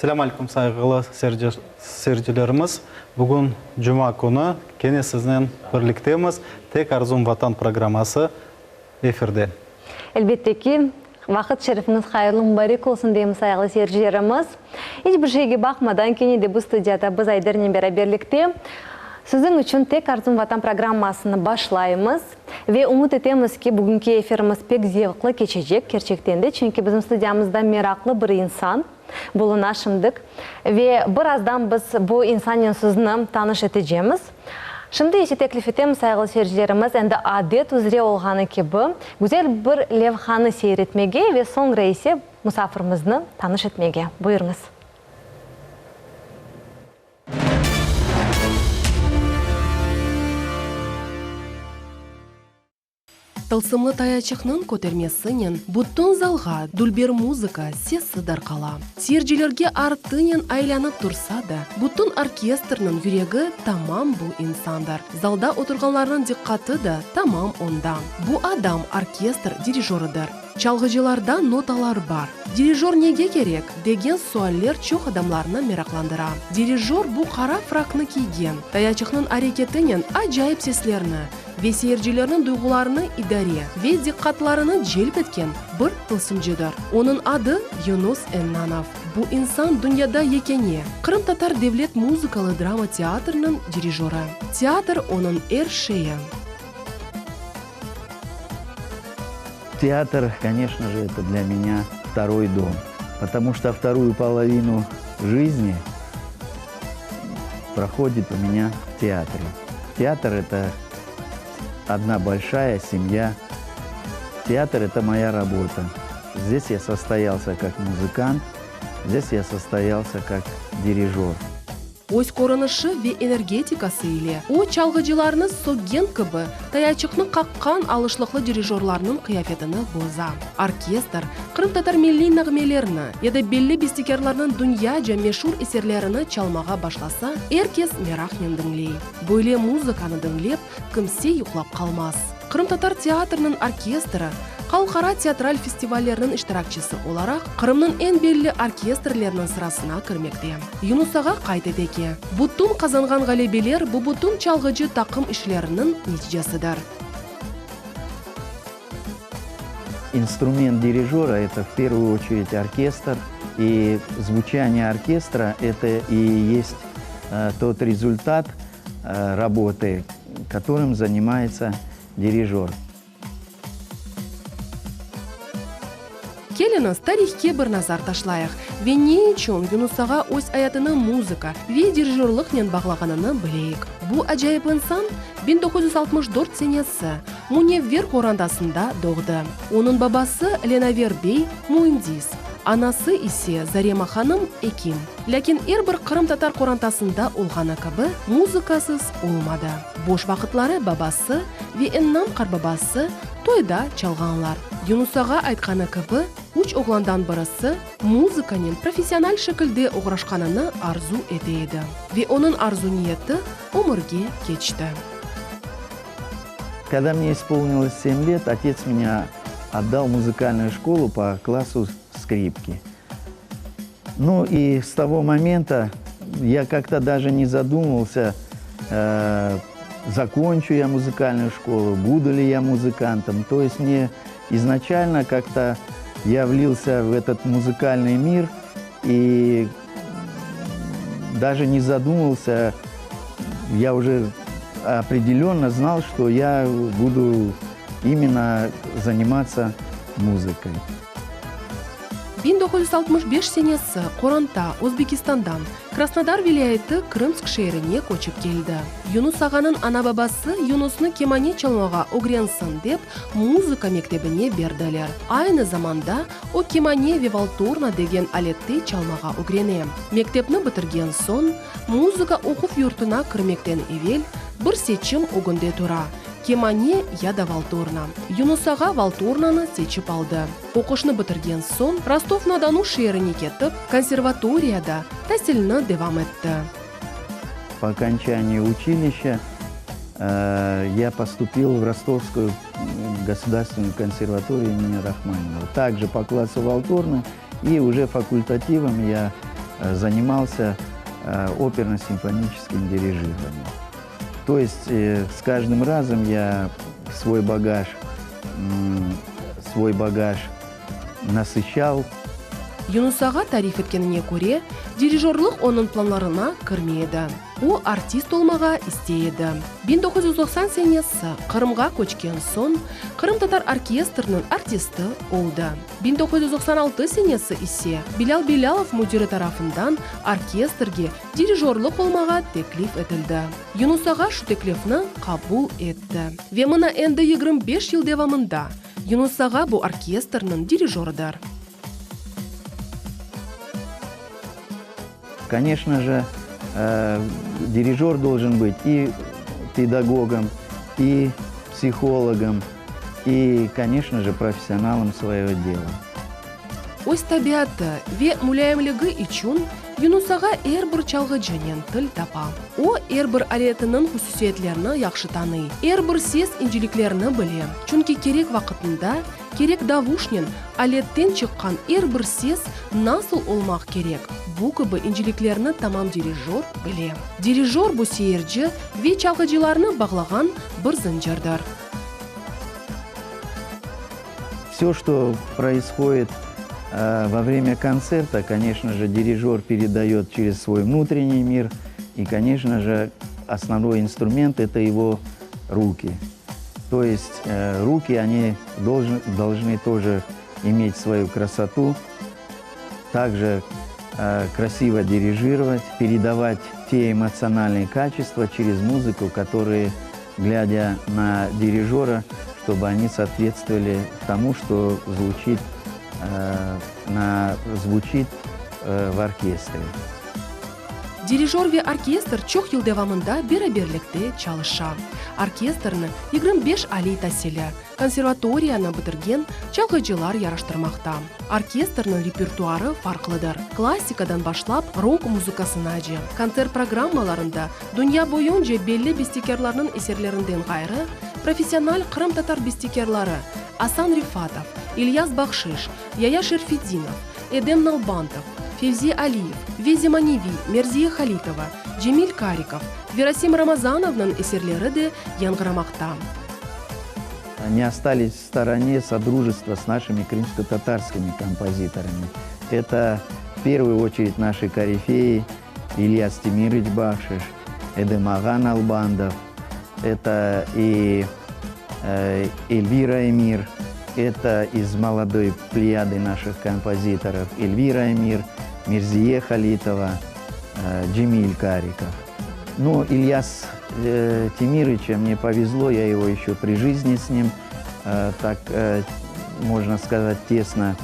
Selâm aleyküm, sayğılı seyircilerimiz! Bugün cuma künü, kene siznen birliktemiz. Tek arzum Vatan programması efirde. Elbette ki, vaqıt şerifiñiz hayırlı mubarek olsun deymiz, sayğılı seyircilerimiz. İç bir şeyge baqmadan, kene de bu studiyada biz Aydernen beraberlikte siziñ içün Tek arzum Vatan programmasını başlaymız. Ve ümüt etemiz ki, bugünki efirimiz pek zevqlı keçecek, kerçekten de, çünki bizim studiyamızda meraqlı bir insan buluna şimdik. Ve birazdan biz bu insannen sizni tanış etecemiz. Şimdi ise teklif etemiz, sayğılı seyircilerimiz, endi adet üzre olğanı kibi, güzel bir levhanı seyir etmege ve soñra ise musafirimizni tanış etmege. Buyurıñız. Tılsımlı tayaçıqnıñ kötermesinen bütün zalğa dülber muzıka sesi darqala. Seyircilerge artınen aylanıp tursa da, bütün orkestrniñ yüregi tamam bu insandır. Zalda oturğanlarnıñ diqqatı da tamam onda. Bu adam orkestr dirijorıdır. Çalğıcılarda notalar bar. Dirijor nege kerek? degen sualler çoq adamlarnı meraqlandıra. Dirijor bu qara fraknı kiygen, tayaçıqnıñ areketinen acayip seslerni ve seyircilerniñ duyğularını idare ve diqqatlarını celp etken bir tılsımcıdır. Onıñ adı Yunus Ennanov. Bu insan dünyada yekâne Qırımtatar devlet muzıkalı drama teatriniñ dirijorı. Teatr onıñ er şeyi. Театр, конечно же, это для меня второй дом, потому что вторую половину жизни проходит у меня в театре. Театр – это одна большая семья. Театр – это моя работа. Здесь я состоялся как музыкант, здесь я состоялся как дирижер. Öz körünişi ve energetikası ile o, çalğıcılarnı söggen kibi, tayaçıqnı qaqqan alışlıqlı dirijorlarnıñ qıyafetini boza. Orkestr, qırımtatar milliy nağmelerini ya da belli bestekârlarnıñ dünyaca meşur eserlerini çalmağa başlasa, er kes meraqnen diñley. Böyle muzıkanı diñlep, kimse yuqlap qalmaz. Qırımtatar teatriniñ orkestri, halqara teatral festivallerniñ iştirakçisi olaraq, Qırımnıñ eñ belli orkestrleriniñ sırasına kirmekte. Yunus ağa qayd ete ki, bütün qazanğan ğalebeler bu bütün çalğıcı taqım işleriniñ neticesidir. Instrument dirijora, eto v pervuyu oçeredь orkestr, i zvuçaniye orkestra, eto i yest tot rezultat rabotı, kotorım zanimayetsya dirijor. Keliñiz, tarihke bir nazar taşlayıq ve ne içün Yunus ağa öz ayatını muzıka ve dirijorlıqnen bağlağanını bileyik. Bu acayip insan 1964 senesi münevver qorantasında doğdı. Onıñ babası Lenaver bey müendis, anası ise Zarema hanım ekim. Lâkin er bir qırımtatar qorantasında olğanı kibi, muzıkasız olmadı. Boş vaqıtları babası ve Ennan qarbabası toyda çalğanlar. Yunus ağa aytqanı kibi, üç oğlandan birisi muzıkanen professional şekilde oğraşqanını arzu ete edi. Ve onıñ arzu-niyeti ömürge keçti. Kogda mne ispolnilos sem let, otets menya otdal v muzıkalnuyu şkolu po klassu skripki. Nu i s togo momenta ya kak-to daje ne zadumıvalsâ, zakonçu ya muzıkalnuyu şkolu, budu li ya muzıkantom. To est mne iznaçalno kak-to ya vlilsâ v etot muzıkalnıy mir i daje ne zadumıvalsâ, ya uje opredelönno znal, çto ya budu imenno zanimatsa muzıkoy. 1965 senesi qoranta Özbekistandan Krasnodar vilâyeti Krımsk şeerine köçip keldi. Yunus ağanıñ ana-babası Yunusnı kemane çalmağa ögrensin dep, muzıka mektebine berdiler. Aynı zamanda o kemane ve valtorna degen alette çalmağa ögrene. Mektepni bitirgen soñ, muzıka oquv yurtuna kirmekten evel bir seçim ögünde tura, Kemane ya da valtorna. Yunus ağa valtornanı seçip aldı. Oquşnı bitirgen soñ, Rostov-na-Donu şeerine ketip, konservatoriyada tasilni devam etti. Po okonçaniyi učilişça ya postupil v Rostovskuyu gosudarstvennuyu konservatoriyu imeni Rahmaninova. Takje po klassu valtornı i uje fakultativom ya. занимался оперно-симфоническим дирижированием. То есть с каждым разом я свой багаж, свой багаж насыщал. Yunus ağa tarif etkenine köre, dirijorlıq onıñ planlarına kirmey edi. O, artist olmağa istey edi. 1990 senesi Qırımğa köçken soñ, qırımtatar orkestriniñ artisti oldı. 1996 senesi ise Bilâl Bilâlov müdiri tarafından orkestrge dirijorlıq olmağa teklif etildi. Yunus ağa şu teklifni qabul etti. Ve mına endi 25 yıl devamında Yunus ağa bu orkestrniñ dirijorıdır. Конечно же, дирижер должен быть и педагогом, и психологом, и, конечно же, профессионалом своего дела. Öz tabiatı ve mulâyimligi içün Yunus ağa er bir çalğıcınen til tapa. O, er bir aletiniñ hususiyetlerini yahşı tanıy, er bir ses inceliklerini bile, çünki kerek vaqıtında, kerek davuşnen aletten çıqqan er bir ses nasıl olmaq kerek, bu kibi inceliklerni tamam dirijor bile. Dirijor bu seyirci ve çalğıcılarnı bağlağan bir zıncırdır. Все, что происходит во время концерта, конечно же, дирижер передает через свой внутренний мир. И, конечно же, основной инструмент – это его руки. То есть руки, они должны, должны тоже иметь свою красоту, также красиво дирижировать, передавать те эмоциональные качества через музыку, которые, глядя на дирижера, чтобы они соответствовали тому, что звучит, э, на, звучит э, в оркестре. Dirijor ve orkestr çoq yıl devamında beraberlikte çalışa. Orkestrni 25 aliy tasili, konservatoriyanı bitirgen çalğıcılar yaraştırmaqta. Orkestrniñ repertuarı farqlıdır, klassikadan başlap rok muzıkasınace. Kontsert programmalarında dünya boyunca belli bestekârlarnıñ eserlerinden ğayrı, professional qırımtatar bestekârları Asan Refatov, İlyas Bahşiş, Yaya Şerfedinov, Edem Nalbantov, Fevzi Aliyev ve zemaneviy Merziye Halitova, Cemil Karikov ve Rasim Ramazanovnıñ eserleri de yañğıramaqta. Не остались в стороне содружества с нашими крымско-татарскими композиторами. Это в первую очередь наши корифеи Ильяс Темирович Бахшиш, Эдем ağa Налбандов, это и э, Эльвира Эмир, это из молодой плеяды наших композиторов Эльвира Эмир, Мерзие Халитова, э, Джемиль Кариков. Ну, Ильяс э, Темировича мне повезло, я его еще при жизни с ним, э, так, э, можно сказать, тесно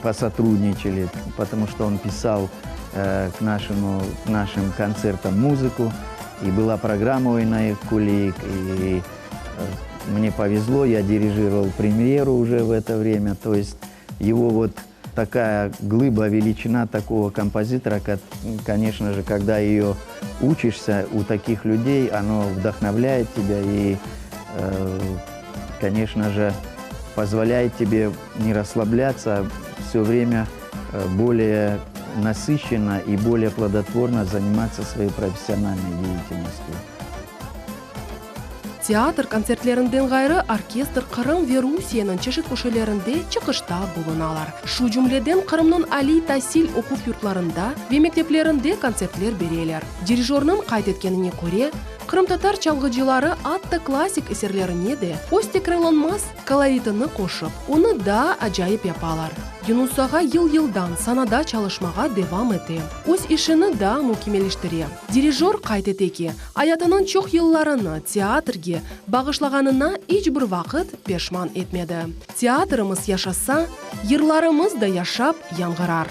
посотрудничали, потому что он писал э, к, нашему, к нашим концертам музыку, и была программа «Oynayıq küleyik», и э, мне повезло, я дирижировал премьеру уже в это время, то есть его вот такая глыба, величина такого композитора, конечно же, когда ее учишься у таких людей, оно вдохновляет тебя и, э, конечно же, позволяет тебе не расслабляться, а все время э, более насыщенно и более плодотворно заниматься своей профессиональной деятельностью. Teatr kontsertlerinden ğayrı orkestr Qırım ve Rusiyeniñ çeşit köşelerinde çıqışta bulunalar. Şu cümleden Qırımnıñ aliy tasil oquv yurtlarında ve mekteplerinde kontsertler bereler. Dirijornıñ qayd etkenine köre, qırımtatar çalğıcıları atta klassik eserlerine de öz tekrarlanmaz koloritini qoşıp, onı daa acayip yapalar. Yunus ağa yıl-yıldan sanada çalışmağa devam ete, öz işini daa mükemmelleştire. Dirijor qayd ete ki, ayatınıñ çoq yıllarını teatrge bağışlağanına iç bir vaqıt peşman etmedi. Teatrımız yaşasa, yırlarımız da yaşap yañğırar.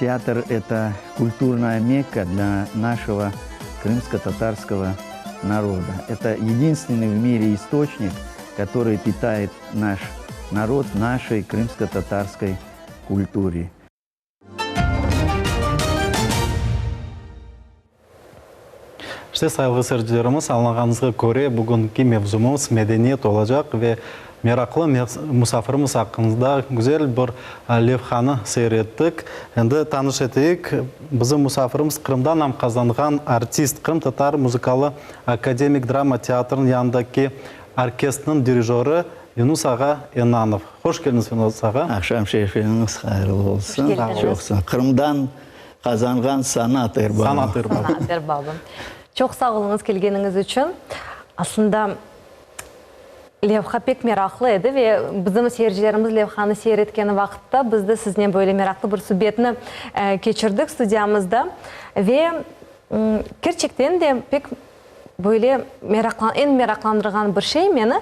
Театр – это культурная мекка для нашего крымско-татарского народа. Это единственный в мире источник, который питает наш народ нашей крымско-татарской культуре. İşte, sayğılı seyircilerimiz, añlağanıñızğa köre, bugünki mevzumız medeniyet olacaq ve. Meraqlı musafirimiz aqqında güzel bir levhanı seyir ettik. Endi tanış eteyik, bizim musafirimiz Qırımda nam qazanğan artist, Qırımtatar muzıkalı akademik drama teatrınıñ yanındaki orkestrniñ dirijörı Yunus ağa Ennanov. Hoş keldiñiz, Yunus ağa. Aqşam şerifiñiz hayırlı olsun. Hoş keldiñiz. Çoq sağ. Qırımdan qazanğan sanat erbabı. Sanat erbabı. Sanat erbabı. Çoq sağ oluñız kelgeniñiz içün. Aslında, Levha pek meraqlı edi ve bizim seyircilerimiz levhanı seyir etkeni vaqıtta biz de siznen böyle meraqlı bir subetni keçirdik studiyamızda. Ve kerçekten de pek böyle eñ meraqlandırğan bir şey meni,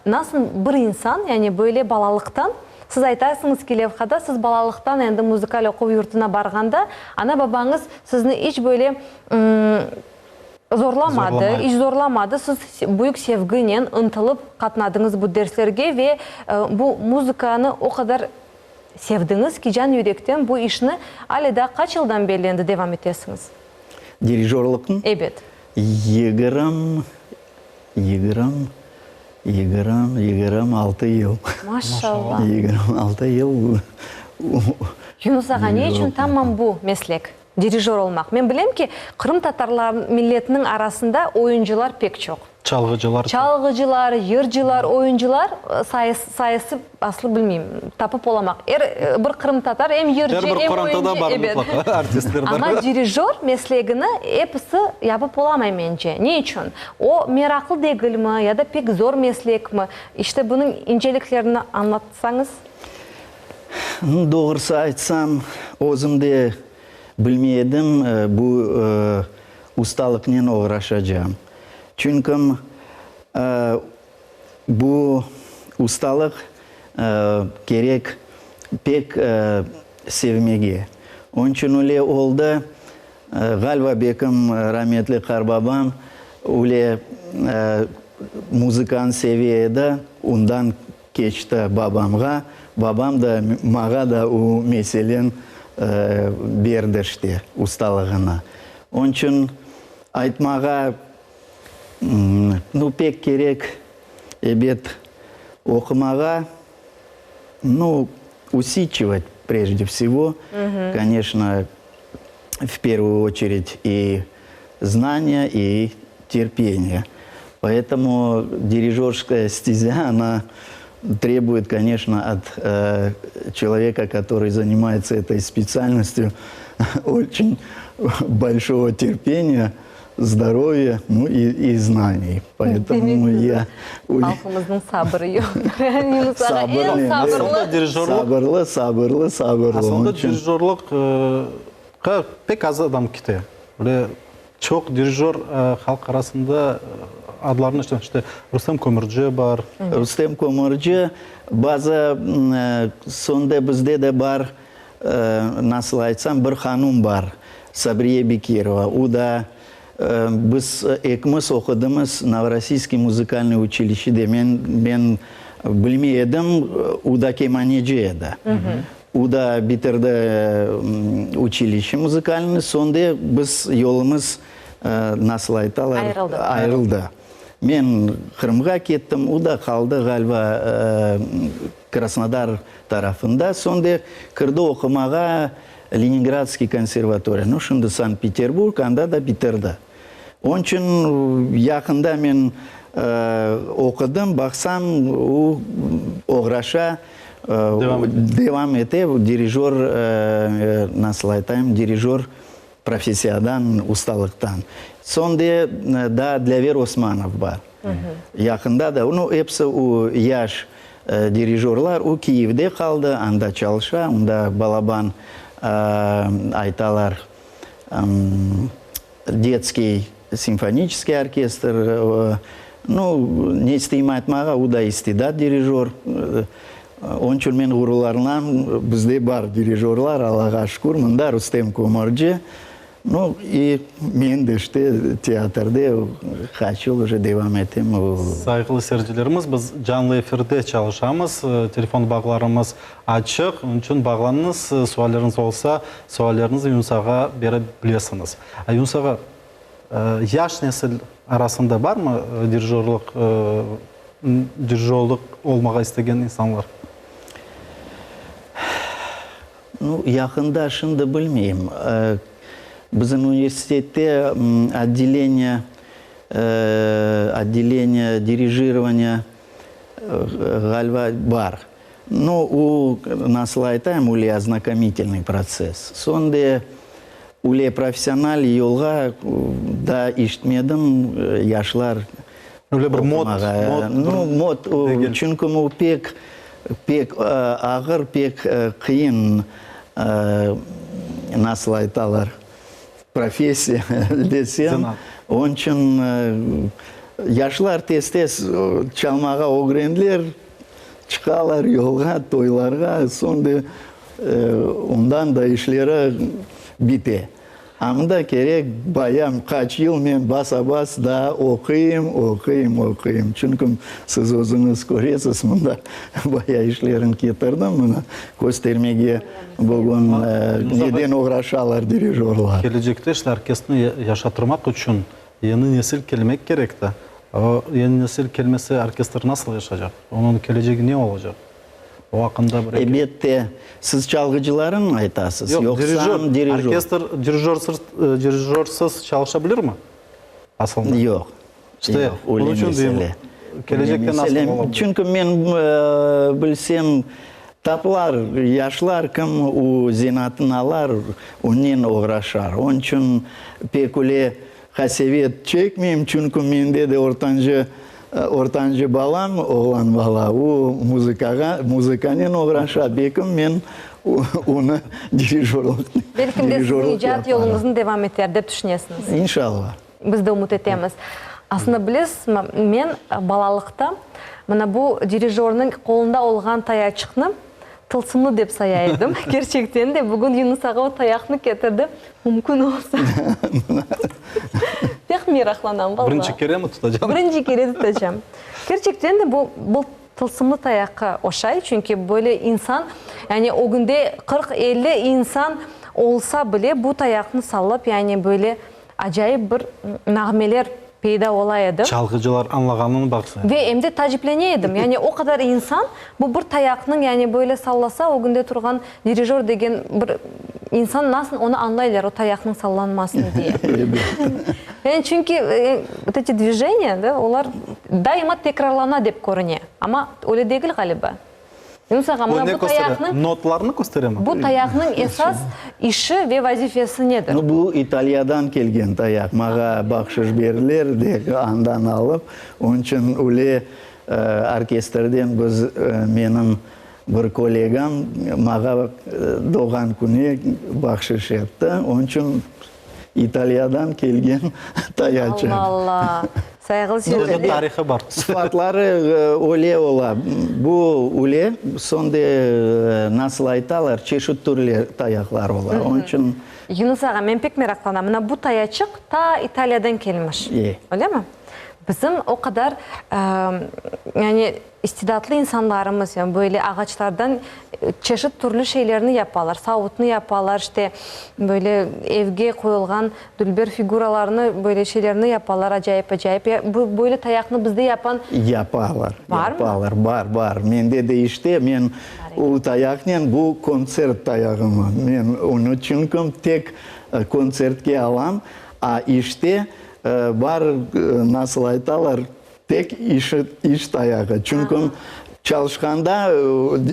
nasıl bir insan, yani böyle balalıqtan, siz aytasıñız ki, levhada siz balalıqtan endi muzıkal oquv yurtuna barğanda ana-babañız sizni iç böyle Zorlamadı, iç zorlamadı. Siz büyük sevginen ıntılıp qatnadıñız bu derslerge ve bu muzıkanı o qadar sevdiñiz ki, can yürekten bu işni ale daa qaç yıldan berli endi devam etesiñiz? Dirijorlıqnı? Ebet. Yigirmi, yigirmi, yigirmi, 26 yıl. Maşallah. 26 yıl. Yunus ağa, ne içün tamam bu meslek? Dirijör olmaq. Men bilem ki, qırımtatarlar milletiniñ arasında oyuncılar pek çoq. Çalğıcılar çoq. Çalğıcılar, yırcılar, oyuncılar sayısı, sayısı aslı bilmeyim, tapıp olamaq. Er bir qırımtatar em yırcı, Er bir em oyuncı, qorantada bar ebet. mıtlaqa artistler bar. Amma dirijör meslegini episi yapıp olamay mence. Ne içün? O meraqlı degilmi ya da pek zor meslekmi? İşte bunıñ inceliklerini añlatsañız. Doğrusı aytsam, özüm de bilmey edim, bu ustalıqnen oğraşacağım. Çünkim bu ustalıq kerek pek sevmege. Onıñ içün öyle oldı, ğaliba bekim rametli qarbabam öyle muzıkanı seve edi, ondan Keçti babamğa, babam da mağa da u meselen berdi işte, ustalığını. Onıñ içün aytmağa, nu, pek kerek, ebet, oqumağa, nu, usidçivost prejde vsego, koneçno, v pervuyu oçered i znaniya, i terpeniye. Poetomu dirijorskaya stezâ, ona trebuyet, koneçno, ot çeloveka, kotorıy zanimayetsâ etoy spetsialnostyu, oçün bolşogo terpeniya, zdorovya, nu i znaniy. Poetomu ya. Halqımıznıñ sabırı yoq. Eñ sabırlı. Sabırlı, sabırlı, sabırlı. Aslında dirijorlıqqa pek az adam kete. Böyle çoq dirijor halq arasında adlarını eşitem. İşte Rustem Kömürci bar. Rustem Kömürci, bazı soñda bizde de bar, nasıl aytsam, bir hanum bar, Sabriye Bekirova. O da Biz ekimiz oqudımız Novorossiyskiy muzıkalnıy uçilişşede. Men, men bilmey edim, o da kemaneci edi. O da bitirdi uçilişşe muzıkalnıy, soñda biz yolumız, nasıl aytalar, Ayırıldı. ayırıldı. Men Qırımğa kettim, o da qaldı ğaliba Krasnodar tarafında. Soñda kirdi oqumağa Leningradskiy konservatoriya, nu, şimdi Sankt-Peterburg, anda da bitirdi. Onıñ içün yaqında men oqudım, baqsam, o oğraşa, devam ete, dirijör, nasıl aytayım, dirijör professiyadan, ustalıqtan. Soñ de daa Dlâver Osmanov bar. Yaqında da, nu, episi o yaş dirijörlar, o Kiyevde qaldı, anda çalışa, onda balaban, aytalar, detskiy simfoniçeskiy orkestr, nu, ne isteyim aytmağa, o da istidat dirijör. Onıñ içün men ğururlanam, bizde bar dirijörlar, Allağa şükür, mında Rustem Kömürci. Nu, i men de işte teatrde qaç yıl uje devam etem. Sayğılı seyircilerimiz, biz canlı efirde çalışamız, telefon bağlarımız açıq, onıñ içün bağlanıñız, sualleriñiz olsa, sualleriñizni Yunus ağa bere bilesiñiz. Yunus ağa, yaş nesil arasında barmı dirijörlıq? Dirijorlıq olmağa istegen insanlar. Nu, yaqında şimdi bilmeyim. Bizim universitette otdeleniye, otdeleniye dirijirovaniya, ğaliba, bar. Nu, o, nasıl aytayım, öyle oznakomitelnıy protsess. Soñ de öyle professional yolğa daa işitmedim, yaşlar Öyle bir mod, mod, Nu, mod, degil. Çünki o pek, pek ağır, pek qıyın, nasıl aytalar, professiya desem. Zenaat. Onıñ içün yaşlar tez-tez çalmağa ögrendiler, çıqalar yolğa, toylarğa, soñ de ondan da işleri bite. Anda kerek bayam qaç yıl men basa-bas daa oquyım, oquyım, oquyım. Çünki siz özüñiz köresiz, mında baya işlerim ketirdim, mına köstermege bugün neden oğraşalar dirijorlar. Kelecekte işte orkestrni yaşatırmaq içün yeni nesil kelmek kerek de. O yeni nesil kelmese orkestr nasıl yaşacaq? Onıñ kelecegi ne olacaq? O aqqında bir eki. Elbette, siz çalğıcılarınmı aytasız, Yoq, yoqsa dirijör, dirijör? Orkestr dirijörsız, dirijörsız çalışa bilirmi aslında? Yoq, İşte, yoq, bunıñ öyle içün deyim, mesele. kelecekte Öyle nasıl mesele. ola bilir? Çünki men bilsem, tapılar yaşlar, kim o zenaatını alar, onen oğraşar. Onıñ içün pek öyle qasevet çekmeyim, çünki mende de ortancı Ortancı balam, oğlan bala, o muzıkağa, muzıkanen oğraşa, bekim men onı dirijorlıq, Belkim de siziñ dirijorlıq icat yaparım. yoluñıznı devam eter, dep tüşünesiñiz? İnşallah. Biz de ümüt etemiz. Aslında, bilesizmi, men balalıqta mına bu dirijornıñ qolunda olğan tayaçıqnı tılsımlı dep saya edim. Kerçekten de, bugün Yunus ağa o tayaqnı ketirdi. Mümkün olsa. Pek meraqlanam, valla. Birinci keremi tutacam? Birinci kere tutacam. Kerçekten de bu, bu tılsımlı tayaqqa oşay, çünki böyle insan, yani ögünde 40, 50 insan olsa bile bu tayaqnı sallap, yani böyle acayip bir nağmeler peyda ola edi. Çalğıcılar añlağanını baqsa. Ve em de taciplene edim, yani o qadar insan bu bir tayaqnıñ, yani böyle sallasa, ögünde turğan dirijör degen bir insan nasıl onı añlaylar, o tayaqnıñ sallanmasını diye. Yani çünki vot eti dvijeniya, da, olar daima tekrarlana dep körüne, amma öyle degil ğaliba. Yunus ağa, mına bu tayaqnıñ. Notlarnı kösteremi? Bu tayaqnıñ esas işi ve vazifesi nedir? Nu, bu İtaliyadan kelgen tayaq. Mağa bahşış berdiler de, andan alıp. Onıñ içün öyle orkestrden biz, menim bir kollegam mağa doğğan künü bahşış etti. Onıñ içün İtaliyadan kelgen tayaçıq. Allah-Allah! Sayğılı seyirciler. Özüniñ tarihı bar. Sıfatları öyle ola. Bu öyle, soñ de, nasıl aytalar, çeşit türlü tayaqlar ola. Onıñ içün. Yunus ağa, men pek meraqlanam. Mına bu tayaçıq ta İtaliyadan kelmiş. Öylemi? Bizim o qadar, yani, İstidatlı insanlarımız, yani böyle ağaçlardan çeşit türlü şeylerni yapalar, savutnı yapalar, işte, böyle evge qoyulğan dülber figuralarnı, böyle şeylerni yapalar, acayip-acayip. Ya bu böyle tayaqnı bizde yapan Yapalar, Barmı? yapalar, bar, bar. Mende de işte, men o tayaqnen, bu kontsert tayağımı, men onı çünki tek kontsertke alam, a işte bar, nasıl aytalar, Tek işi, iş tayağı. Çünki çalışqanda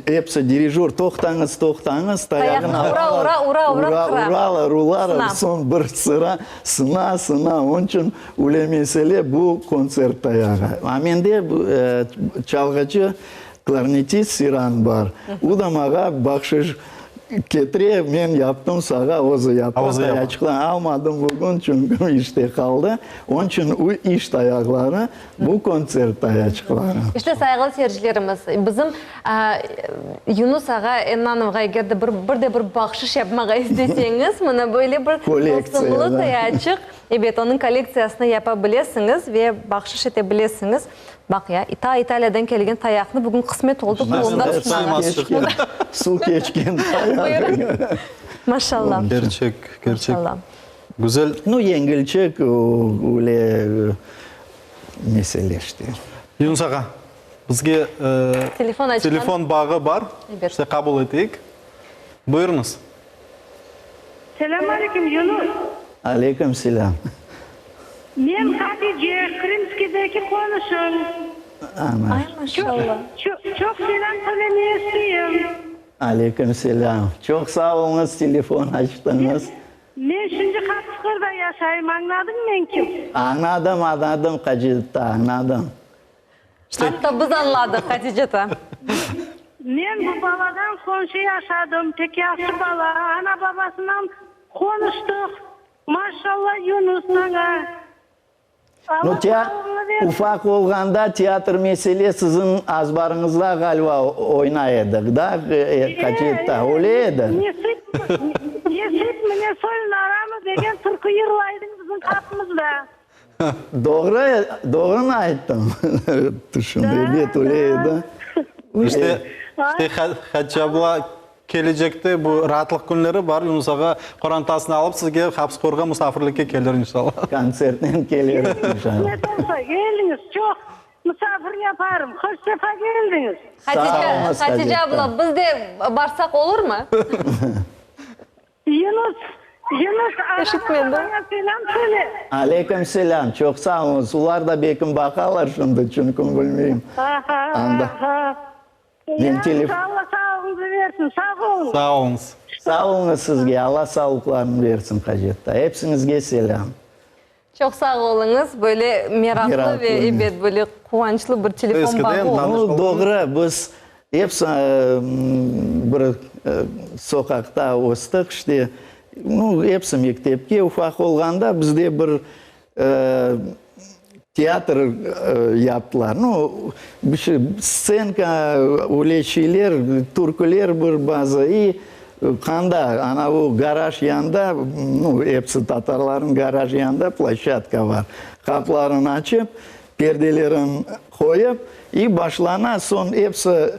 episi dirijör, toqtañız, toqtañız, tayağını Ura, ura, ura, ura, ura, uralar, uralar, soñ bir sıra sına, sına. Onıñ içün öyle mesele, bu kontsert tayağı. A mende çalğıcı, klarnetist Siran bar. O da mağa bahşış Ketire, men yaptım sağa, özü yapa. Tayaçıqlarnı almadım bugün, çünki işte qaldı. Onıñ içün u iş tayaqları, bu kontsert tayaçıqları. İşte, sayğılı seyircilerimiz, bizim Yunus ağa Ennanovğa eger de bir, bir de bir bahşış yapmağa isteseñiz, mına böyle bir tılsımlı tayaçıq, ebet, onıñ kollektsiyasını yapa bilesiñiz ve bahşış ete bilesiñiz. Baq ya, ta İtaliyadan kelgen tayaqnı bugün qısmet oldı qolumda tutmağa. Suv keçken tayaq. Maşallah. Kerçek, kerçek. Güzel. Nu, yengilçek, öyle mesele işte. Yunus ağa. Bizge Telefon açqan. telefon bağı bar. Ebet. İşte qabul eteyik. Buyurıñız. Selâm aleyküm, Yunus. Aleyküm selâm. Men Hatice, Krımskiydeki qonuşıñ. Ana. Ay, maşallah. Çoq selâm söylemeye isteyim. Aleyküm selâm. Çoq sağ oluñız, telefon açtıñız. Men şimdi Qapısqırda yaşayım, añladıñ men kim? Añladım, añladım, Hacetta, añladım. Atta biz añladıq, Haticeta. Men bu baladan qonşu yaşadım, pek yahşı bala, ana-babasınan qonuştıq. Maşalla, Yunus, saña. Nu, Alla sağlığıñnı versin. Ufaq olğanda teatr mesele siziñ azbarıñızda ğaliba oynay edik, da, Hacetta, öyle edi? Nesip, nesip mine sol naramı degen türkü yırlaydıñ bizim qapımızda. Doğru, doğrunı ayttım. Tüşündim, ebet, öyle edi. İşte, işte Hatice abla, kelecekte bu raatlıq künleri bar, Yunus ağa qorantasını alıp sizge Hapıshorğa musafirlikke kelir, inşallah. Kontsertnen kelir, inşallah. Qısmet olsa, keliñiz, çoq musafir yaparım. Hoş sefa keldiñiz. Hatice, Hatice abla, biz de barsaq olurmı? Yunus, Yunus, anama babama selâm söyle. Aleyküm selâm, çoq sağ oluñız. Olar da belkim baqalar şimdi, çünki bilmeyim. Aha, Anda. aha. Men telef. Alla sağlığıñızı versin, sağ oluñ. Sağ oluñız. Sağ oluñız sizge, Alla sağlıqlarını versin, Hacetta. Epsiñizge selâm. Çoq sağ oluñız, böyle meraqlı ve ebet, böyle quvançlı bir telefon bağı oldu. Doğru, biz episi bir soqaqta östik, işte, nu, episi mektepke ufaq olğanda bizde bir teatr yaptılar. Nu, bir şey, stsenka, öyle şeyler, türküler bir bazı, i Qanda, ana bu garaj yanında, nu, episi tatarlarnıñ garaj yanında ploşçadka bar. Qapılarını açıp, perdelerini qoyıp, i başlana, soñ episi,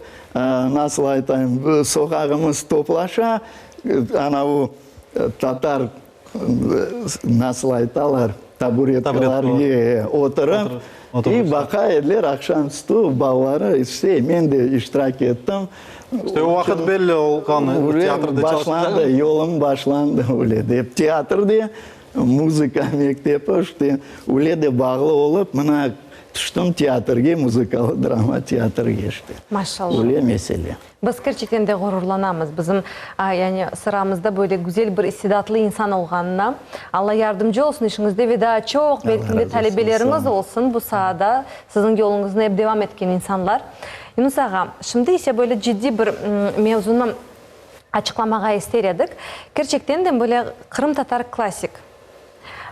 nasıl aytayım, soqağımız toplaşa, ana bu tatar, nasıl aytalar, taburetkalarge oturıp, i baqa ediler, aqşam üstü balaları, işte, men de iştirak ettim. İşte o vaqıt belli olğan, teatrda Başlandı, yolum başlandı öyle dep. Teatr de, muzıka mektepi, işte, öyle de bağlı olıp, mına, tüştüm teatrge, muzıkalı drama teatrge, işte. Maşallah. Öyle mesele. Biz kerçekten de ğururlanamız, bizim, yani, sıramızda böyle güzel bir istidatlı insan olğanına. Alla yardımcı olsun işiñizde ve daa çoq, belki de talebeleriñiz olsun bu saada, siziñ yoluñıznı ep devam etken insanlar. Yunus ağa, şimdi ise böyle ciddiy bir mevzunı açıqlamağa ister edik. Kerçekten de böyle qırımtatar klassik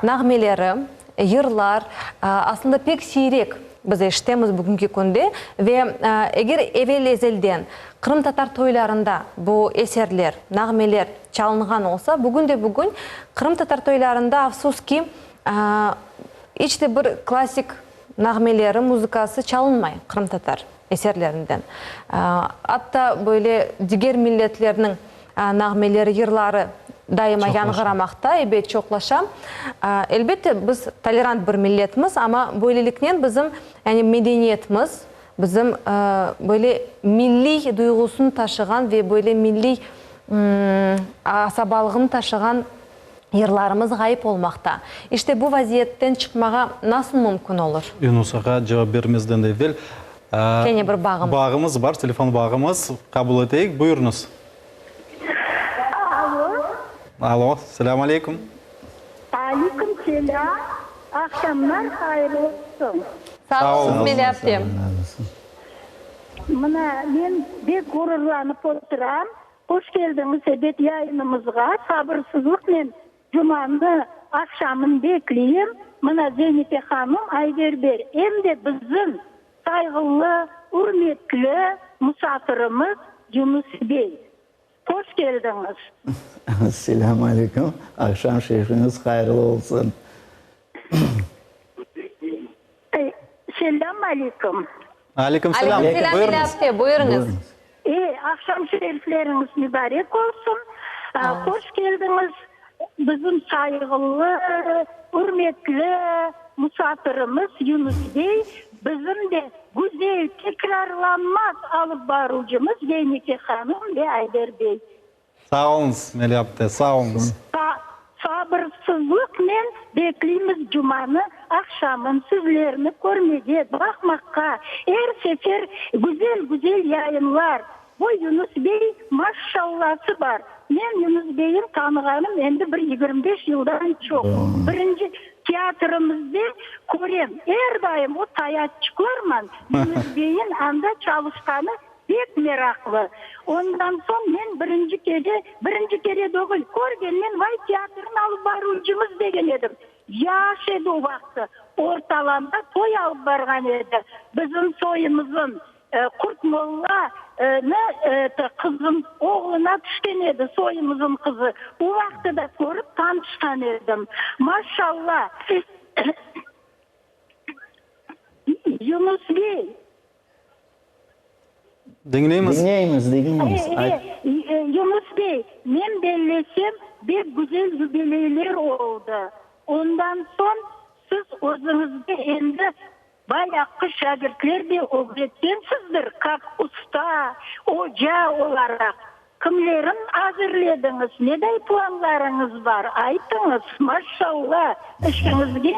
nağmeleri, yırlar aslında pek siyrek biz eşitemiz bugünki künde ve eger evel-ezelden qırımtatar toylarında bu eserler, nağmeler çalınğan olsa, bugün de bugün qırımtatar toylarında, afsus ki, iç de bir klassik nağmeleri, muzıkası çalınmay qırımtatar eserlerinden. Atta böyle diger milletlerniñ nağmeleri, yırları daima yañğıramaqta, ebet, çoqlaşa. Elbette, biz tolerant bir milletmiz, amma böyleliknen bizim, yani medeniyetimiz, bizim böyle milliy duyğusını taşığan ve böyle milliy asabalığını taşığan yırlarımız ğayıp olmaqta. İşte bu vaziyetten çıqmağa nasıl mümkün olur? Yunus ağa, cevap bermezden evel, Kene bir bağımız. Bağımız bar, telefon bağımız. Qabul eteyik. Buyurıñız. Alo. Alo, selâm aleyküm. Aleyküm selâm. Aqşamlar hayırlı olsun. Sağ oluñız, Melih apte. Mına, men bek ğururlanıp oturam. Hoş keldiñiz ebet yayınımızğa. Sabırsızlıqnen Cumanı aqşamın bekleyim. Mına Zenife hanım Ayder ber em de bizim sayğılı, ürmetli musafirimiz Yunus bey. Hoş keldiñiz. Selâm aleyküm. Aqşam şerifiñiz hayırlı olsun. Selâm aleyküm. Aleyküm selâm. Aleyküm selâm, Mele apte, buyurıñız. E, aqşam şerifleriñiz mübarek olsun. Hoş keldiñiz, bizim sayğılı, ürmetli musafirimiz Yunus bey. Bizim de güzel, tekrarlanmaz alıp baruvcımız Zeynike hanım ve Ayder bey. Sağ oluñız, Meliya apte, sağ oluñız. Sabırsızlıqnen bekleymiz cumanı aqşamın sizlerni körmege, baqmaqqa. Er sefer güzel-güzel yayınlar. Bu Yunus bey maşşallası bar. Men Yunus beyni tanığanım endi bir 25 yıldan çoq. Birinci teatrimizde körem, er daim o tayatçıqlarman Yunus beyin anda çalışqanı Pek meraqlı. Ondan soñ men birinci kere, birinci kere degil, körgennen vay teatrnı alıp baruvcımız degen edim. Yaş edi o vaqtı. Ortalanda toy alıp barğan edi. Bizim soyumızın, Qurtmolla nı, qızın oğluna tüşken edi soyumızın qızı. O vaqtı da körip tanışqan edim. Maşalla. Yunus bey. Diñleymiz. Diñleymiz, diñleymiz. E, e, Yunus bey, men bellesem, bek güzel yubileyler oldı. Ondan soñ siz özüñizge endi bayaqı şagirtler de ögretkensizdir, kak usta, oca olaraq. Kimlerin azirlediñiz, neday planlarıñız bar, aytıñız, maşşalla, işiñizge,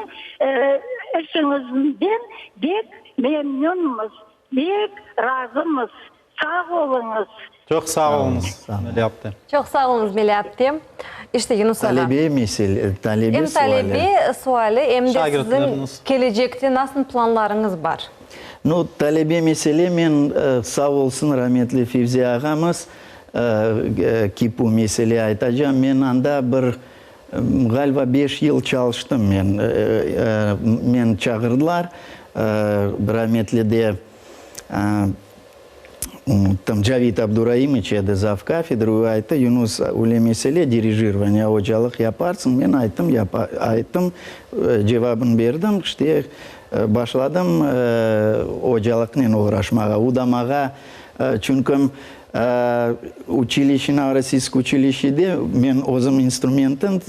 işiñizden bek memnünmiz, bek razımız, sağ oluñız. Çoq sağ oluñız, Meliya apte. Çoq sağ oluñız, Meliya apte. İşte, Yunus ağa. Talebe mesele, talebe Em suali. talebe suali, em de siziñ Şagirdleriniz. kelecekte nasıl planlarıñız bar? Nu, talebe mesele, men, sağ olsun rametli Fevzi ağamız, ki bu mesele aytacam, men anda bir, ğaliba, beş yıl çalıştım men, men çağırdılar, rametli de, unuttım, Cavid Abduraimoviç edi zav kafedra, o ayttı, Yunus, öyle mesele, dirijirovaniye, ocalıq yaparsıñ, men ayttım, ayttım, cevabın berdim, işte, Başladım ocalıqnen oğraşmağa, udamağa, çünki uçilişe, Novorossiysk uçilişede men özüm instrumentin,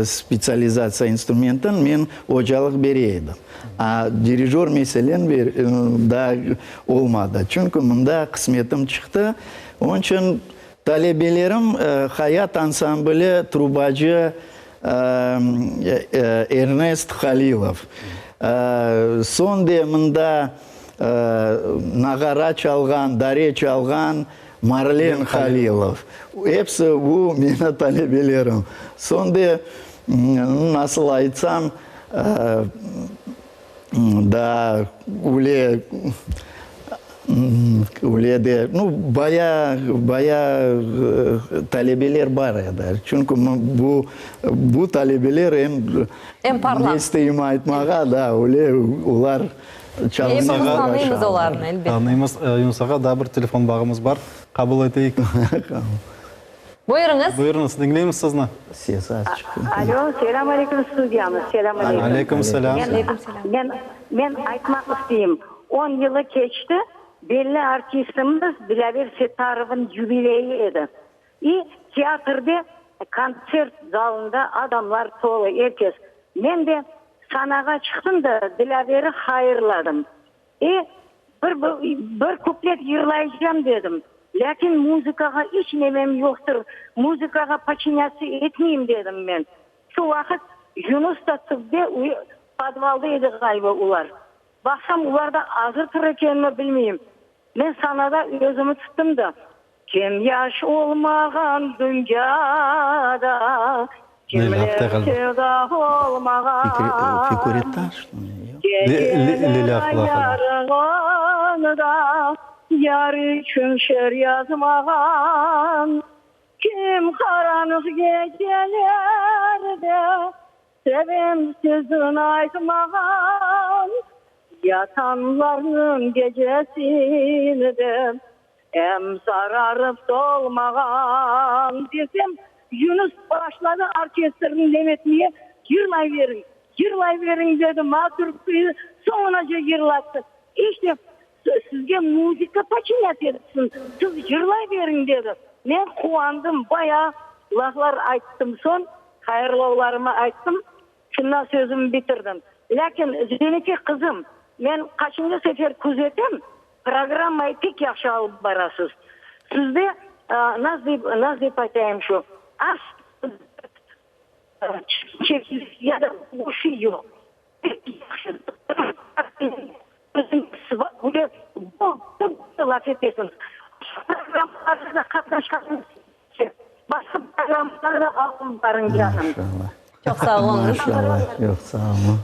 spetsializatsiya instrumentin men ocalıq bere edim. A dirijör meselen daa olmadı. Çünki mında qısmetim çıqtı. Onıñ içün talebelerim Hayat ansambli trubacı Ernest Halilov. Soñ de mında nağara çalğan, dare çalğan Marlen Halilov. Episi bu meni talebelerim. Soñ de, nasıl aytsam, Daa öyle, öyle de, nu, baya, baya talebeler bar edi. Çünki bu, bu talebeler em, Em parlaq. ne isteyim aytmağa, da, öyle olar Epimiz tanıymız olarnı, elbette. Tanıymız. Yunus ağa, daa bir telefon bağımız bar. Qabul eteyik. Buyurıñız. Buyurıñız, diñleymiz sizni. Sesi az çıqtı. Alo, selâm aleyküm studiyamız, selâm aleyküm. Aleyküm selâm. Aleyküm selâm. Men, men aytmaq isteyim, on yılı keçti, belli artistimiz Dilâver Settarovnıñ yubileyi edi. İ teatrde kontsert zalında adamlar tolu, er kes. Men de sanağa çıqtım da Dilâver'i hayırladım. E, bir, bir kuplet yırlaycam dedim. Lâkin muzıkağa iç nemem yoqtır, muzıkağa podçinâtsı etmeyim dedim men. Şu vaqıt Yunus da tübde, podvalda edi ğaliba olar. Baqsam, olar da azırdır ekenmi, bilmeyim. Men sanada özümi tuttım da, Kim yaş olmağan dünyada, Kimler sevda olmağan, Geceler yarığında Yar içün şer yazmağan, Kim qaranlıq gecelerde Sevem sözün aytmağan, Yatanlarnıñ gecesinde Em sararıp solmağan. Desem, Yunus başladı orkestrni demetmege, Yırlay beriñ, yırlay beriñ, dedi, maña türküni soñunace yırlattı. İşte, sizge muzıka podçinât etsin, siz yırlay beriñ, dedi. Men quvandım, bayağı laflar ayttım soñ, hayırlavlarımı ayttım. Şundan sözümni bitirdim. Lâkin, Zenike qızım. Men qaçıncı sefer küzetem, programmayı pek yahşı alıp barasız. Sizde, nasıl deyip, nasıl deyip aytayım şu, az çekiliş ya da bir şey yoq. Pek yahşı böyle bol laf etesiñiz. Programmalarda da qatnaşqanıñız içün, başqa programmalarda da alıp barıñ canım. Maşallah. Çoq sağ oluñız. Maşallah, çoq sağ oluñ.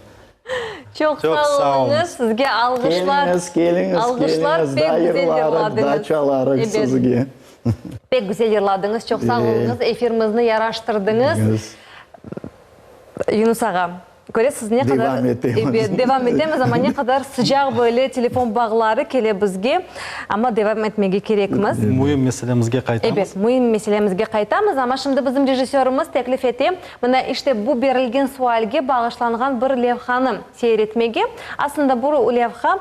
Çoq sağ oluñız, sizge alğışlar. Keliñiz, keliñiz, Alğışlar, keliñiz, pek da güzel yırlarıq, da yırladıñız. çalarıq Ebet. sizge. Pek güzel yırladıñız, çoq sağ oluñız, efirimizni yaraştırdıñız. Yunus ağa, köresiz, ne qadar. Devam etemiz. Ebet, devam etemiz, amma ne qadar sıcaq böyle telefon bağları kele bizge, amma devam etmege kerekmiz. Müim meselemizge qaytamız. Ebet, müim meselemizge qaytamız, amma şimdi bizim rejissörımız teklif ete, mına işte bu berilgen sualge bağışlanğan bir levhanı seyir etmege. Aslında bu levha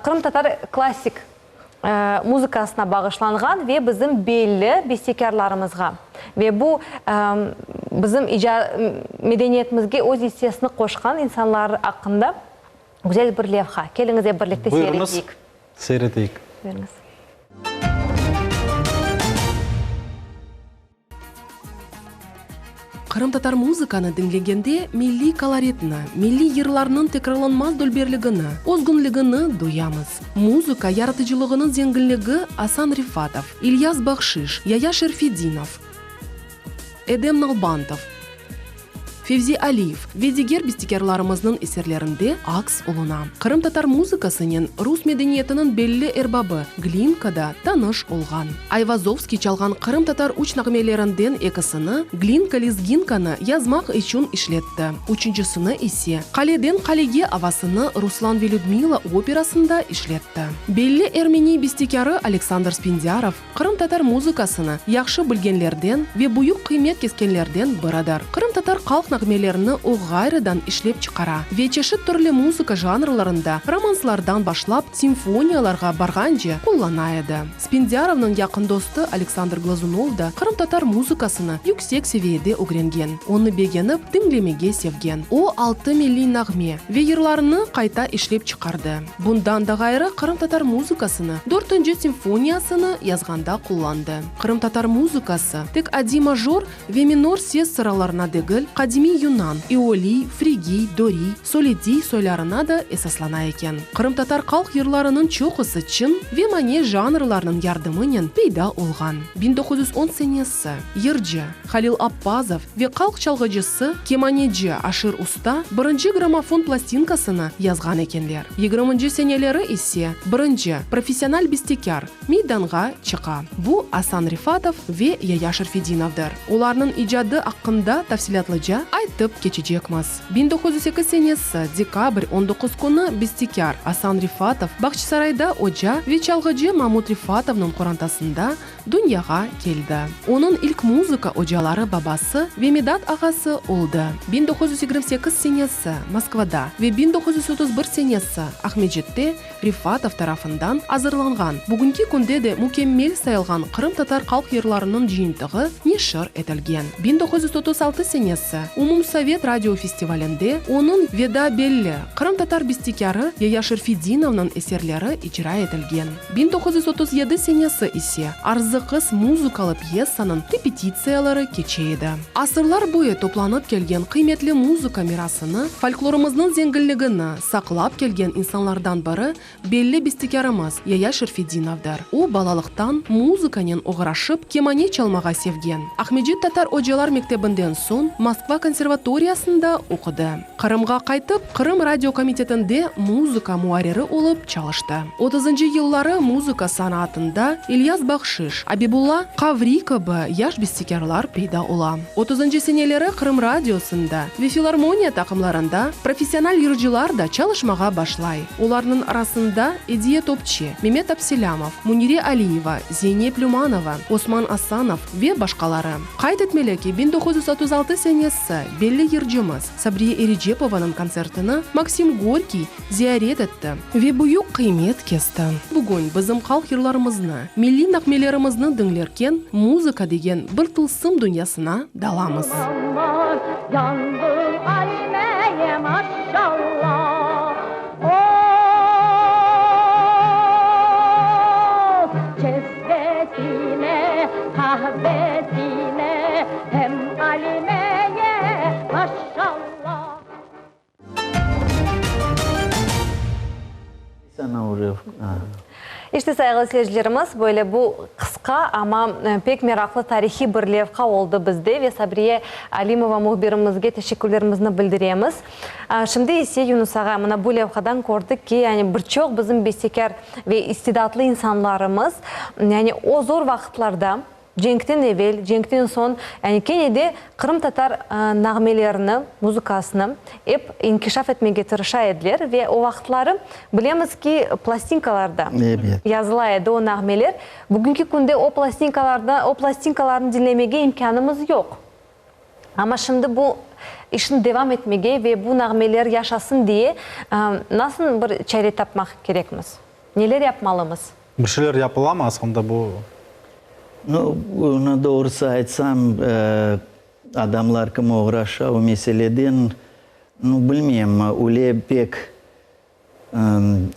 qırımtatar klassik muzıkasına bağışlanğan ve bizim belli bestekârlarımızğa ve bu bizim medeniyetimizge öz issesini qoşqan insanlar aqqında güzel bir levha. Keliñiz ep birlikte seyir Buyurıñız, eteyik. seyir eteyik. Buyurıñız. Qırımtatar muzıkanı diñlegende milliy koloritni, milliy yırlarnıñ tekrarlanmaz dülberligini, özgünligini duyamız. Muzıka yaratıcılığınıñ zenginligi Asan Refatov, İlyas Bahşiş, Yaya Şerfedinov, Edem Nalbantov, Fevzi Aliyev ve diger bestekârlarımıznıñ eserlerinde aks oluna. Qırımtatar muzıkasınen rus medeniyetiniñ belli erbabı Glinka da tanış olğan. Ayvazovskiy çalğan qırımtatar üç nağmelerinden ekisini Glinka lezginkanı yazmaq içün işletti, üçüncisini ise Qaleden qalege avasını Ruslan ve Lüdmila operasında işletti. Belli ermeniy bestekârı Aleksandr Spendiarov, Qırımtatar muzıkasını yahşı bilgenlerden ve büyük qıymet keskenlerden biridir. Qırımtatar qalq nağmelerini o ğayrıdan işlep çıqara ve çeşit türlü muzıka janrlarında romanslardan başlap simfoniyalarğa barğance qullana edi. Spendiarovnıñ yaqın dostu Aleksandr Glazunov da qırımtatar muzıkasını yüksek seviyede ögrengen, onı begenip diñlemege sevgen. O, altı milliy nağme ve yırlarını qayta işlep çıqardı. Bundan da ğayrı, qırımtatar muzıkasını dörtünci simfoniyasını yazğanda qullandı. Qırımtatar muzıkası tek adiy major ve minor ses sıralarına degil, qadimiy yunan, ioliy, frigiy, doriy, solediy soylarına da esaslana eken. Qırımtatar halq yırlarınıñ çoqusı çın ve mane janrlarınıñ yardımınen peyda olğan. 1910 senesi, yırcı Halil Appazov ve qalq çalğıcısı, kemaneci Aşır Usta birinci grammofon plastinkasını yazğan ekenler. Yigirminci seneleri ise birinci professional bestekâr meydanğa çıqa. Bu Asan Refatov ve Yaya Şerfedinovdır. Olarnıñ icadı aqqında tafsilâtlıca aytıp keçecekmiz. 1902 senesi, dekabr 19 künü bestekâr Asan Refatov Bağçasarayda oca ve çalğıcı Mamut Refatovnıñ qorantasında dünyağa keldi. Onıñ ilk muzıka ocaları babası ve Midat ağası oldı. 1928 senesi Moskvada ve 1931 senesi Aqmescitte Refatov tarafından azırlanğan, bugünki künde de mükemmel sayılğan qırımtatar halq yırlarınıñ cıyıntığı neşir etilgen. 1936 senesi Umumsovet radiofestivalinde onıñ ve daa belli qırımtatar bestekârı Yaya Şerfedinovnıñ eserleri icra etilgen. 1937 senesi ise Arzı qız muzıkalı pyesanıñ repetitsiyaları keçe edi. Asırlar boyu toplanıp kelgen qıymetli muzıka mirasını, folklorımıznıñ zenginligini saqlap kelgen insanlardan biri belli bestekârımız Yaya Şerfedinovdır. O, balalıqtan muzıkanen oğraşıp, kemane çalmağa sevgen. Aqmescit tatar ocalar mektebinden soñ Moskva konservatoriyasında oqudı. Qırımğa qaytıp, Qırım radiokomitetinde muzıka muarriri olıp çalıştı. Otuzıncı yılları muzıka sanatında İlyas Bahşiş, Abibulla Qavri kibi yaş bestekârlar peyda ola. Otuzıncı seneleri Qırım radiosında ve filarmoniya taqımlarında professional yırcılar da çalışmağa başlay. Olarnıñ arasında Ediye Topçi, Memet Abselâmov, Münire Aliyeva, Zeynep Lümanova, Osman Asanov ve başqaları. Qayd etmeli ki, 1936 senesi belli yırcımız Sabriye Erecepovanıñ kontsertini Maksim Gorkiy ziyaret etti ve büyük qıymet kesti. Bugün bizim halq yırlarımıznı, milliy nağmelerimizni diñlerken, muzıka degen bir tılsım dünyasına dalamız. Aman, yandım, almeye maşallah, oy! Ana уже. İşte, sayğılı seyircilerimiz, böyle bu qısqa, amma pek meraqlı tarihiy bir levha oldı bizde ve Sabriye Alimova mühbirimizge teşekkürlerimizni bildiremiz. Şimdi ise, Yunus ağa, mına bu levhadan kördik ki, yani bir çoq bizim bestekâr ve istidatlı insanlarımız, yani o zor vaqıtlarda, Cenkten evel, cenkten soñ, yani kene de qırımtatar nağmelerini, muzıkasını ep inkişaf etmege tırışa ediler ve o vaqıtları, bilemiz ki, plastinkalarda yazıla edi o nağmeler. Bugünki künde o plastinkalarda, o plastinkalarnı diñlemege imkânımız yoq. Amma şimdi bu işni devam etmege ve bu nağmeler yaşasın diye nasıl bir çare tapmaq kerekmiz? Neler yapmalımız? Bir şeyler yapılamı aslında bu? Nu, bunı doğrusı aytsam, adamlar kim oğraşa o meseleden, nu, bilmeyim, öyle pek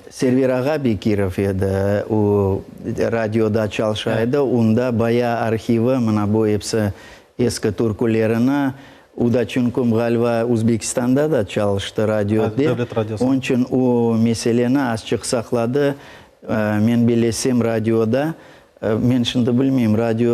Server ağa Bekirov edi, o radioda çalışa edi, onda baya arhivi, mına bu episi eski türkülerini, o da çünküm ğaliba Özbekistanda da çalıştı radiode, Devlet radiosı. onıñ içün o meseleni azçıq saqladı, Men bellesem radioda, men şimdi bilmeyim, radio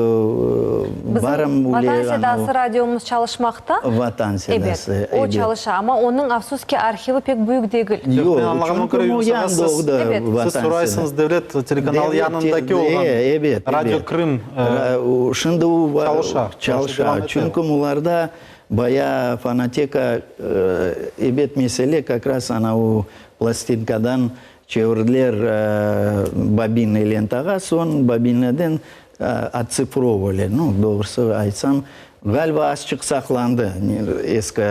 Bizim Vatan sedası radiomız çalışmaqta. Vatan sedası, ebet. O çalışa, amma onıñ, afsus ki, arhivi pek büyük degil. Yoq, çünki o yañı doğdı, Siz soraysıñız, devlet telekanalı yanındaki olğan Radio Krım Şimdi o çalışa. Çalışa, çünki olarda baya fonoteka, ebet, mesele kak raz ana o plastinkadan Çevirdiler bobinnıy lentağa, soñ bobinlerden otsifrovali. Nu, doğrusı aytsam, ğaliba azçıq saqlandı eski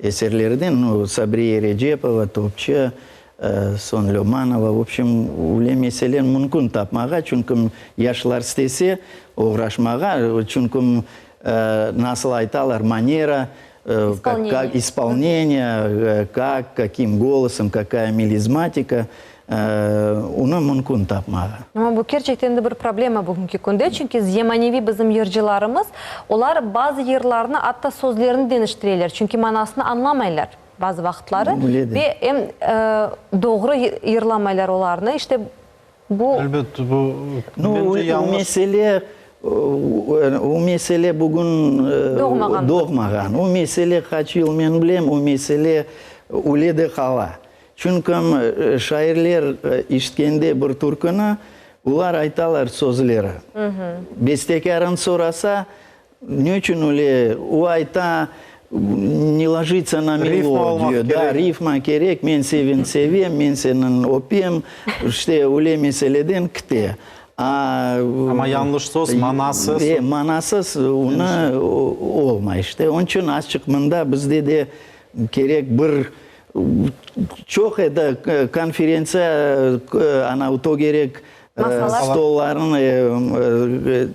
eserlerden. Nu, Sabriye Erecepova, Topçı, soñ Lömanova, v obşem, öyle mesele mümkün tapmağa, çünki yaşlar istese oğraşmağa, çünki nasıl aytalar, manera Kak ispolneniye, kak, kakim golosom, kakaya melizmatika, onı mümkün tapmağa. Amma bu kerçekten de bir problema bugünki künde, çünki zemaneviy bizim yırcılarımız, olar bazı yırlarnı, atta sözlerini deñiştireler, çünki manasını añlamaylar bazı vaqıtları ve em doğru yırlamaylar olarnı, işte Bu. Elbet, bu, mence, yañlış. Mesele, o mesele bugün doğmağan. doğmağan. O mesele qaç yıl men bilem, o mesele öyle de qala. Çünki şairler işitkende bir türküni, olar aytalar sözleri. Bestekârın sorasa, Ne içün öyle? O ayta, ne lojitsa na melodiyu, da, rifma kerek, men sevin sevem, men seniñ öpem, işte, öyle meseleden kite. A, Amma yañlış söz, manasız. E, manasız onı olmay, işte. Onıñ içün azçıq mında bizde de kerek bir çoq edi konferentsiya, ana, tögerek stolların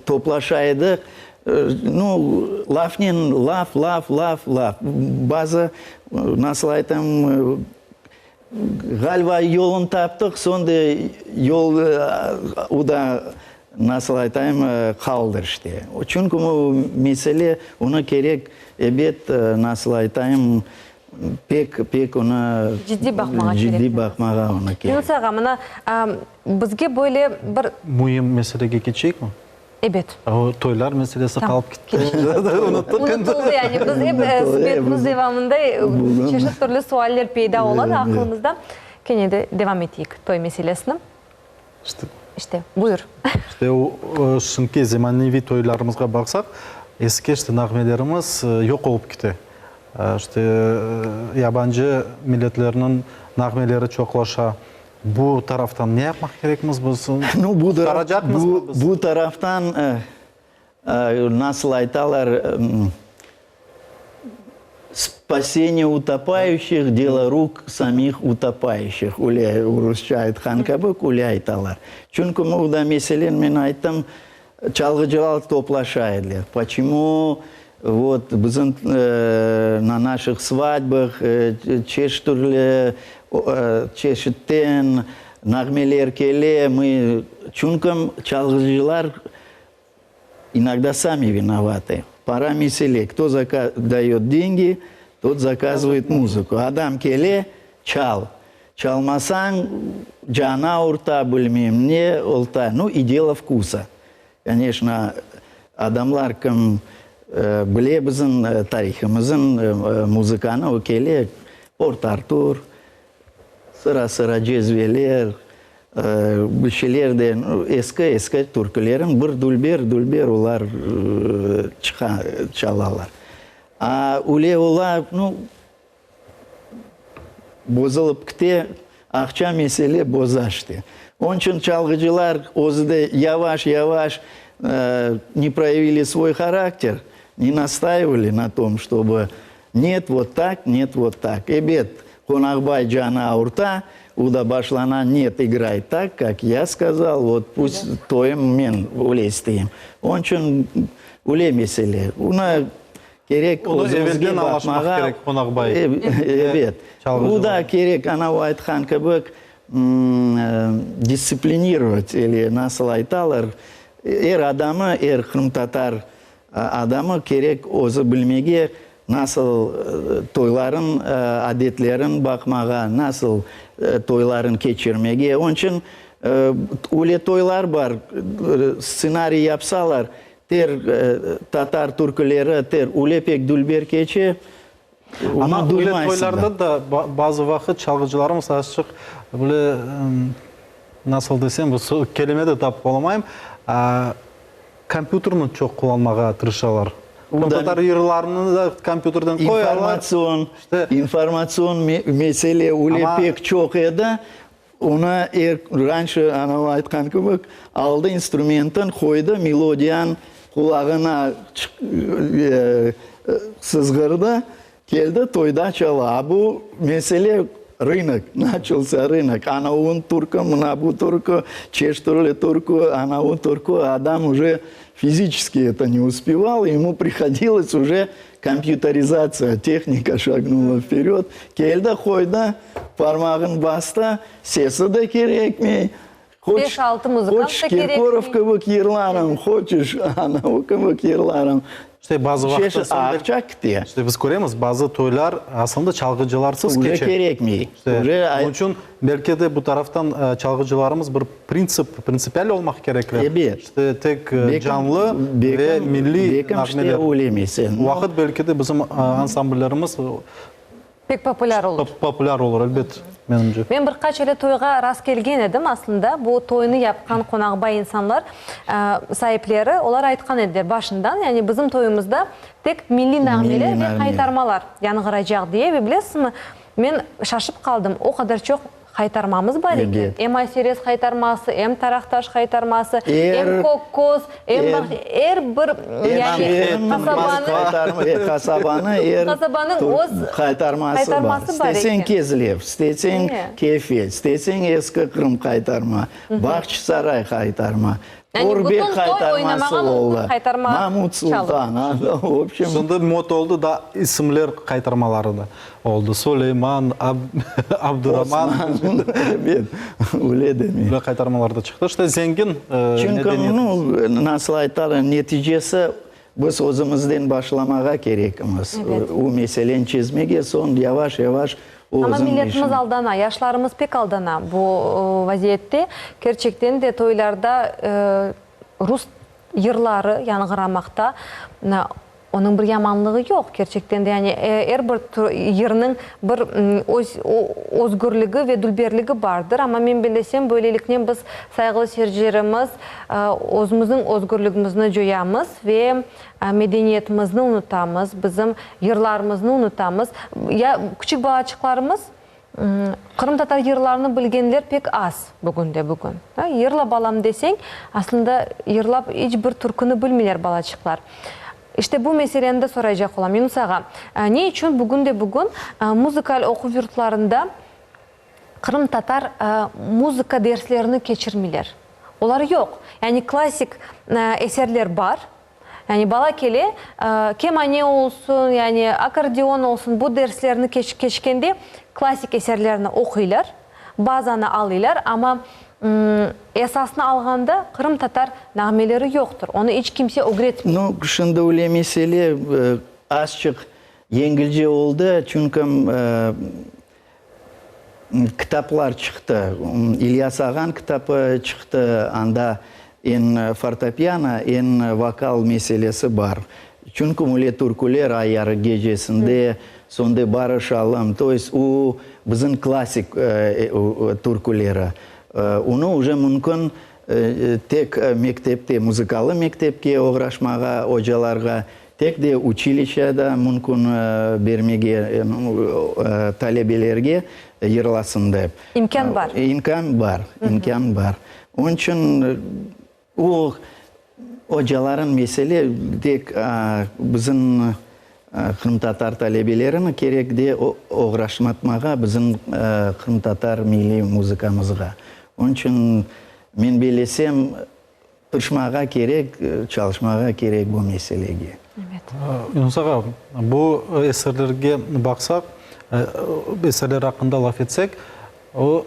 toplaşa edik. Nu, lafnen laf, laf, laf, laf. Bazı, nasıl aytam, ğaliba yolun taptıq, soñ da yol o da, nasıl aytayım, qaldı işte. Çünki bu mesele, onı kerek, ebet, nasıl aytayım, Pek, pek onı Ciddiy baqmağa kerek. Ciddiy baqmağa onı kerek. Yunus ağa, mına, bizge böyle bir. Müim meselege keçeyikmi? Ebet. O toylar meselesi qalıp ketti. Unuttıq endi. Unutıldı yani. Biz ep subetimiz devamında çeşit türlü sualler peyda ola da aqılımızda. Kene de devam eteyik toy meselesini. İşte. İşte, buyur. İşte o, şimdiki zemaneviy toylarımızğa baqsaq, eski işte nağmelerimiz yoq olıp kete. İşte, yabancı milletlerniñ nağmeleri çoqlaşa. Bu taraftan ne yapmaq kerekmiz biz? Nu, bu Qurtaracaqmızmı biz? Bu taraftan, nasıl aytalar, Spaseniye utopayuşih, delo ruk samih utopayuşih, öyle rusça aytqan kibi, öyle aytalar. Çünki burada, meselen, men ayttım, çalğıcılar toplaşa ediler. Poçemu vot bizim na naşih svadbah çeşit türlü çeşitten nağmeler kele, mı, çünki çalğıcılar İnogda sami vinovatı. Para mesele, kto dayot dengi, tot zakazıvayet muzıku. Adam kele, çal. Çalmasañ, canı avurta, bilmem ne olta. Nu, i delo vkusa. Koneçno, adamlar kim bile bizim tarihimizin, muzıkanı, o kele Port-Artur, sıra-sıra cezveler, bir şeyler de, eski-eski türkülerin bir dülber-dülber olar çıqa, çalalar. A öyle ola, nu, Bozulıp kite, aqça mesele boza işte. Onıñ içün çalğıcılar özü de yavaş-yavaş ne proyavili svoy harakter, ne nastaivali na tom, ştobu net vot tak, net vot tak. Ebet, qonaqbay canı avurta, u da başlana net igray tak, kak ya skazal, vot pust toyum men öyle isteyim. Onıñ içün öyle mesele. Onı Kerek Onı özümizge evelden añlaşmaq baqmağa. kerek, qonaqbay. Ebet. Çalğıcılar. Bu da kerek, ana o aytqan kibi, distsiplinirovat, ili nasıl aytalar, er adamı, er qırımtatar adamı kerek özü bilmege, nasıl toyların adetlerin baqmağa, nasıl toyların keçirmege. Onıñ içün öyle toylar bar, stsenariy yapsalar, Ter tatar türküleri, ter üle pek dülber keçe, onı Amma öyle duymaysıñ da. toylarda da bazı vaqıt çalğıcılarımız azçıq böyle, nasıl desem, bu kelime de tapıp olamayım, kompyuterni çoq qullanmağa tırışalar. Qırımtatar yırlarını da kompyuterden qoyalar. İnformatsion, informatsion mesele üle pek çoq edi. Onı er, ranşe anavı aytqan kibi, aldı instrumentin, qoydı, melodiyan qulağına sızğırdı, keldi, toyda çala. A bu mesele rınok, naçalsa rınok. Anavın türkü, mına bu türkü, çeşit türlü türkü, anavı türkü, adam uje fiziçeski eto ne uspeval, emu prihodilos uje Kompyuterizatsiya, tehnika şagnula vperyod, keldi, qoydı, parmağın bastı, sesi de kerekmey, hoç, Beş-altı muzıkant hoçeş da kerekmey. Kirkorov kibik yırlarım, hoçeş anavı kibik yırlarım. İşte bazı vaqıtta Çeşit soñ aqça kite. İşte biz köremiz, bazı toylar aslında çalğıcılarsız Uje keçe. kerekmey. İşte, Uje onıñ içün belki de bu taraftan çalğıcılarımız bir printsip, printsipial olmaq kerekler. Ebet. İşte tek canlı ve milliy nağmeler. O vaqıt belki de bizim ansambllerimiz Pek populâr olur. Populâr olur, elbet, menimce. Men bir qaç öyle toyğa rast kelgen edim. Aslında, bu toynı yapqan qonaqbay insanlar, saipleri, olar aytqan ediler başından, yani bizim toyumızda tek milliy nağmeler ve qaytarmalar yanğıraycaq diye. Ve bilesizmi, men şaşıp qaldım, o qadar çoq Haytarmamız bar eken. Em Ayserez haytarması, em Taraqtaş haytarması, em Kökköz, em Bağ, er bir, yani qasabanıñ, qasabanı er qasabanıñ öz haytarması bar. haytarması bar İsteseñ eken. Kezlev, isteseñ Kefe, isteseñ Eski Qırım haytarma, Bağçasaray haytarma, Yani Körbek bütün toy haytarması oynamağan oldı, bütün haytarma Mamut çalır. Sultan, v obşem. Şimdi mot oldı da isimler qaytarmaları da oldı. Suleyman, Abduraman. Osman, ebet, öyle deme. Böyle qaytarmalar da çıqtı. İşte zengin Çünki, medeniyetimiz. nu, nasıl aytarım, neticesi biz özümizden başlamağa kerekimiz. O meseleni çezmege, soñ yavaş-yavaş Amma milletimiz aldana, yaşlarımız pek aldana bu vaziyette. Kerçekten de toylarda rus yırları yañğıramaqta. Onıñ bir yamanlığı yoq, kerçekten de, yani er bir yırnıñ bir öz özgürligi ve dülberligi bardır. Amma men bellesem, böyleliknen biz, sayğılı seyircilerimiz, özümizniñ özgürligimizni coyamız ve Medeniyetimizni unutamız, bizim yırlarımıznı unutamız. Ya küçük balaçıqlarımız qırımtatar yırlarını bilgenler pek az bugünde bugün. Yırla balam deseñ, aslında yırlap iç bir türküni bilmeyler balaçıqlar. İşte bu meseleni de soraycaq olam. Yunus ağa, ne içün bugünde bugün muzıkal oquv yurtlarında qırımtatar muzıka derslerini keçirmeyler? Olar yoq. Yani klassik eserler bar. Yani bala kele, kemane olsun, yani akkordeon olsun, bu derslerni keçkende klassik eserlerni oquylar, bazanı alıylar, amma esasını alğanda qırımtatar nağmeleri yoqtır. Onı iç kimse ögretmey. Nu, şimdi öyle mesele azçıq yengilce oldı, çünki. Kitaplar çıqtı. İlyas ağan kitabı çıqtı, anda en fortopiano, en vokal meselesi bar. Çünki öyle türküler Ay yarıq gecesinde, soñda Barışalım, to est o bizim klassik türküleri. Onı uje mümkün tek mektepte, muzıkalı mektepke oğraşmağa, ocalarğa, Tek de uçilişşeda mümkün bermege talebelerge yırlasın dep. İmkân bar. İmkân bar, imkân bar. Onıñ içün o ocaların mesele tek bizim qırımtatar talebelerini kerek de oğraşmatmağa bizim qırımtatar milliy muzıkamızğa. Onıñ içün men bellesem Tırışmağa kerek, çalışmağa kerek bu meselege. Yunus ağa, bu eserlerge baqsaq, eserler aqqında laf etsek, o,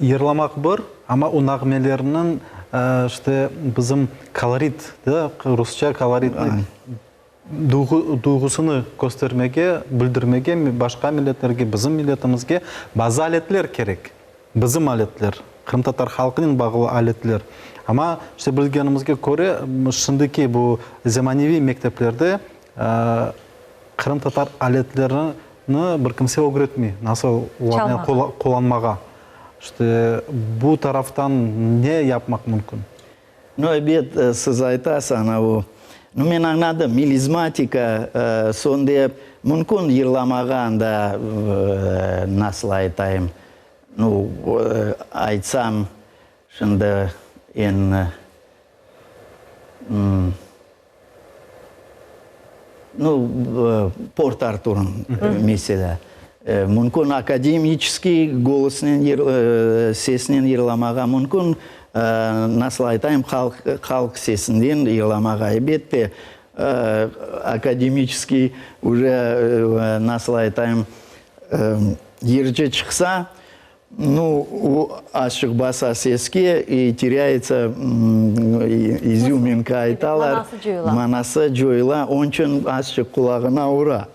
yırlamaq bir, amma o nağmelerniñ, işte, bizim kolorit, da, rusça koloritni, duyğusını köstermege, bildirmege başqa milletlerge, bizim milletimizge bazı aletler kerek. Bizim aletler, qırımtatar halqınen bağlı aletler. Amma, işte, bilgenimizge köre, şimdiki bu zemaneviy mekteplerde qırımtatar aletlerini bir kimse ögretmey, nasıl olarnen qullanmağa. İşte, bu taraftan ne yapmaq mümkün? Nu, ebet, siz aytasız, ana o. Nu, men añladım, melizmatika, soñ de mümkün yırlamağa anda, nasıl aytayım, nu, aytsam, şimdi endi, Nu, Port Arturnıñ, meselâ. Mümkün akademiçeskiy golosnen, sesnen yırlamağa, mümkün, nasıl aytayım, halq, halq sesinden yırlamağa. Elbette, akademiçeskiy uje, nasıl aytayım, yırcı çıqsa, Nu, o azçıq basa seske i terâyetsa, izüminka aytalar. Manası coyula. Manası coyula, onıñ içün azçıq qulağına ura.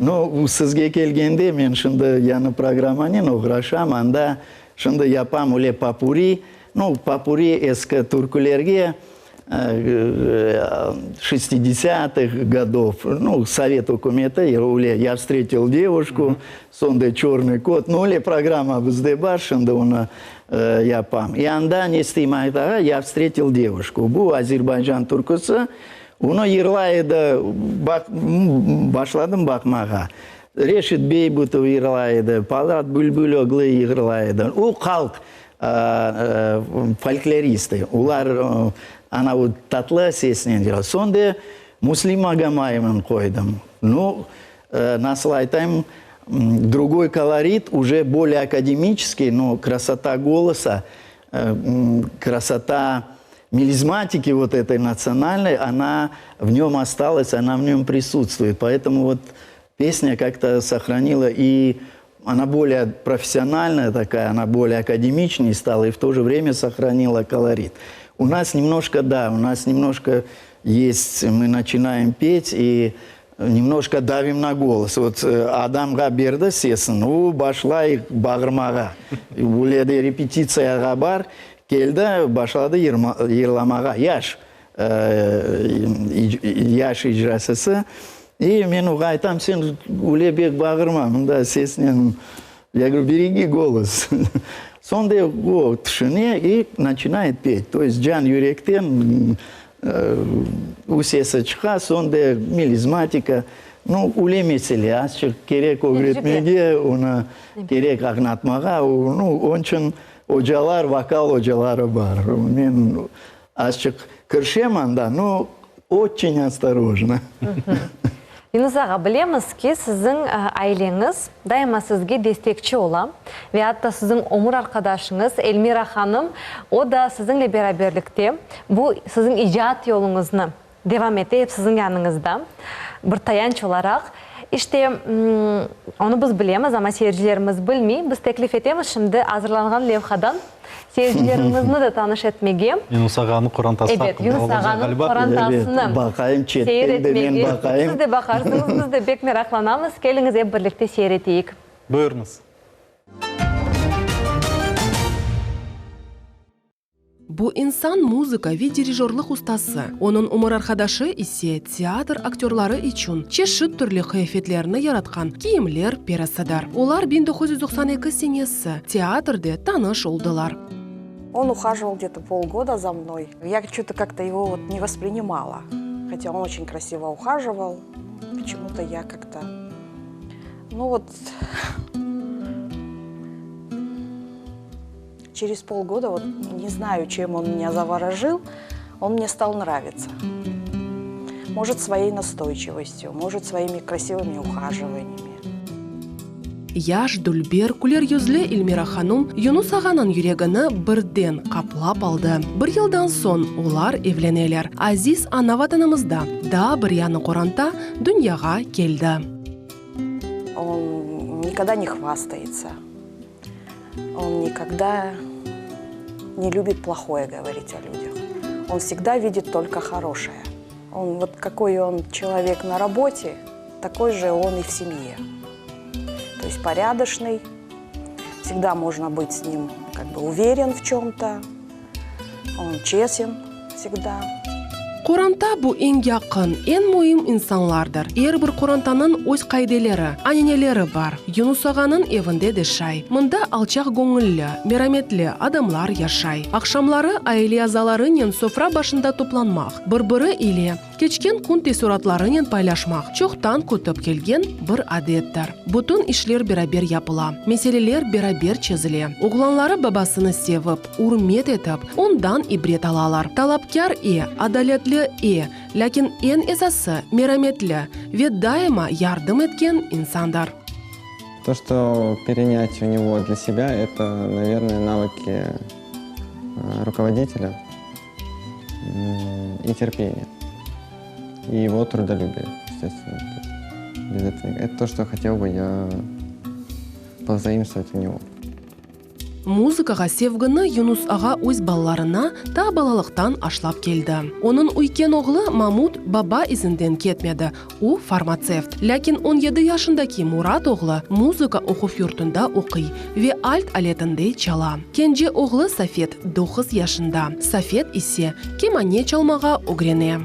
Nu, sizge kelgende, men şimdi yañı programmanen oğraşam, anda şimdi yapam öyle popuri. Nu, popuri eski türkülerge, Şestidesâtıh godov, nu, sovet ükümeti, öyle Ya vstretil devuşku, soñda Çörnıy kot, nu, öyle programma bizde bar, şimdi onı yapam. İ anda ne isteyim aytağa, Ya vstretil devuşku, bu Azerbaycan türküsi, onı yırlay edi, baq, başladım baqmağa, Reşit Beybutov yırlay edi, Polat Bülbüloğlu yırlay edi, o halq Folkloristi, olar ana o tatlı sesnen yırlar. Soñ de Müslim Magomayevni qoydım. Nu, nasıl aytayım, drugoy kolorit, uje bolее akademiçeskiy, no krasota golosa, krasota melizmatiki vot etoy natsionalnoy, ona v nöm ostalas, ona v nöm prisutstvuet. Poetomu vot pesnâ kak-to sohranila i Ona bolее professionalnaya takaya, ona bolее akademiçnıy stala i v to je vremya sohranila kolorit. U nas nemnoşko, da, u nas nemnoşko est, mı načinaem pet i nemnoşko davim na golos. Vot adamğa berdi sesin, u başlay bağırmağa. Öyle de repetitsiyağa bar, keldi, başladı yırlamağa. Yaş, yaş icrasısı. İ men oğa aytam, sen öyle bek bağırma, mında sesnen, ya govorю, beregi golos. Soñ de o tüşüne i načinayet pet. To est can yürekten u sesi çıqa, soñ de melizmatika. Nu, öyle mesele, azçıq kerek ögretmege, onı kerek añlatmağa. Nu, onıñ içün ocalar, vokal ocaları bar. Men Azçıq kirşem anda, no oçeñ ostorojno. Yunus ağa, bilemiz ki, siziñ aileñiz daima sizge destekçi ola ve atta siziñ ömür arqadaşıñız Elmira hanım, o da siziñle beraberlikte bu siziñ icat yoluñıznı devam ete, ep siziñ yanıñızda bir tayanç olaraq. İşte, onı biz bilemiz, amma seyircilerimiz bilmey. Biz teklif etemiz şimdi azırlanğan levhadan Seyircilerimizni de tanış etmege. Yunus ağanıñ qorantası Ebet, aqqında Yunus olacaq ağanıñ ğaliba. qorantasını Ebet, baqayım, seyir çetten de men etmege. baqayım. Siz de baqarsıñız, biz de bek meraqlanamız. Keliñiz, ep birlikte seyir eteyik. Buyurıñız. Bu insan muzıka ve dirijorlıq ustası, onıñ ömür arqadaşı ise teatr aktörları içün çeşit türlü qıyafetlerni yaratqan kiyimler perisidir. Olar 1992 senesi teatrde tanış oldılar. Он ухаживал где-то полгода за мной. Я чё-то как-то его вот не воспринимала. Хотя он очень красиво ухаживал. Почему-то я как-то... Ну вот... Через полгода, вот не знаю, чем он меня заворожил, он мне стал нравиться. Может, своей настойчивостью, может, своими красивыми ухаживаниями. Yaş, dülber, küleryüzlü Elmira hanum Yunus ağanıñ yüregini birden qaplap aldı. Bir yıldan soñ olar evleneler. Aziz ana Vatanımızda daa bir yañı qoranta dünyağa keldi. On nikogda ne hvastayetsya. On nikogda ne lyubit plohoye govorit o lyudyah. On vsegda vidit tolko horoşeye. On vot kakoy on çelovek na rabote, takoy je on i v semye. To est poryadoçnıy, vsegda mojno bıt s nim kak bı uveren v çöm-to, on çesen vsegda. Qoranta, bu eñ yaqın, eñ müim insanlardır. Er bir qorantanıñ öz qaideleri, aneneleri bar. Yunus ağanıñ evinde de şay. Mında alçaqgöñülli, merametli adamlar yaşay. Aqşamları aile azalarınen sofra başında toplanmaq, bir-biri ile Keçken kün teessuratlarınen paylaşmaq çoqtan kütip kelgen bir adettir. Bütün işler beraber yapıla, meseleler beraber çezile. Oğlanları babasını sevip, ürmet etip, ondan ibret alalar. Talapkâr e, adaletli e, lâkin eñ esası, merametli ve daima yardım etken insandır. То, что перенять у него для себя, это, наверное, навыки руководителя и терпение. И его трудолюбие, естественно. Без этого. Это то, что хотел бы я повзаимствовать у него. Muzıkağa sevgini Yunus ağa öz balalarına ta balalıqtan aşlap keldi. Onıñ üyken oğlu Mamut baba izinden ketmedi, o, farmatsevt. Lâkin on yedi yaşındaki Murat oğlu muzıka oquv yurtunda oquy ve alt aletinde çala. Kence oğlu Safet doquz yaşında. Safet ise kemane çalmağa ögrene.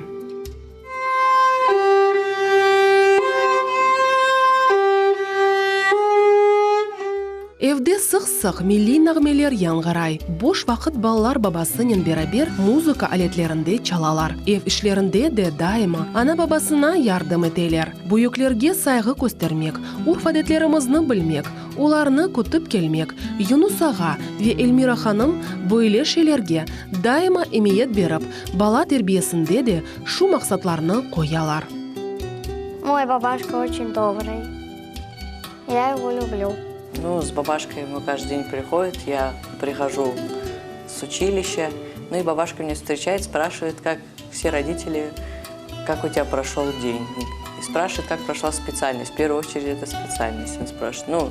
Evde sıq-sıq milliy nağmeler yañğıray. Boş vaqıt balalar babasınen beraber muzıka aletlerinde çalalar. Ev işlerinde de daima ana-babasına yardım eteler. Büyüklerge sayğı köstermek, urf-adetlerimizni bilmek, olarnı kütip kelmek, Yunus ağa ve Elmira hanım böyle şeylerge daima emiyet berip, bala terbiyesinde de şu maqsatlarnı qoyalar. Moy babaşka oçen dobrıy. Ya ego lüblü. Ну, с бабашкой мы каждый день приходит, я прихожу с училища, ну и бабашка меня встречает, спрашивает, как все родители, как у тебя прошел день. И спрашивает, как прошла специальность. В первую очередь это специальность. Он спрашивает. Ну,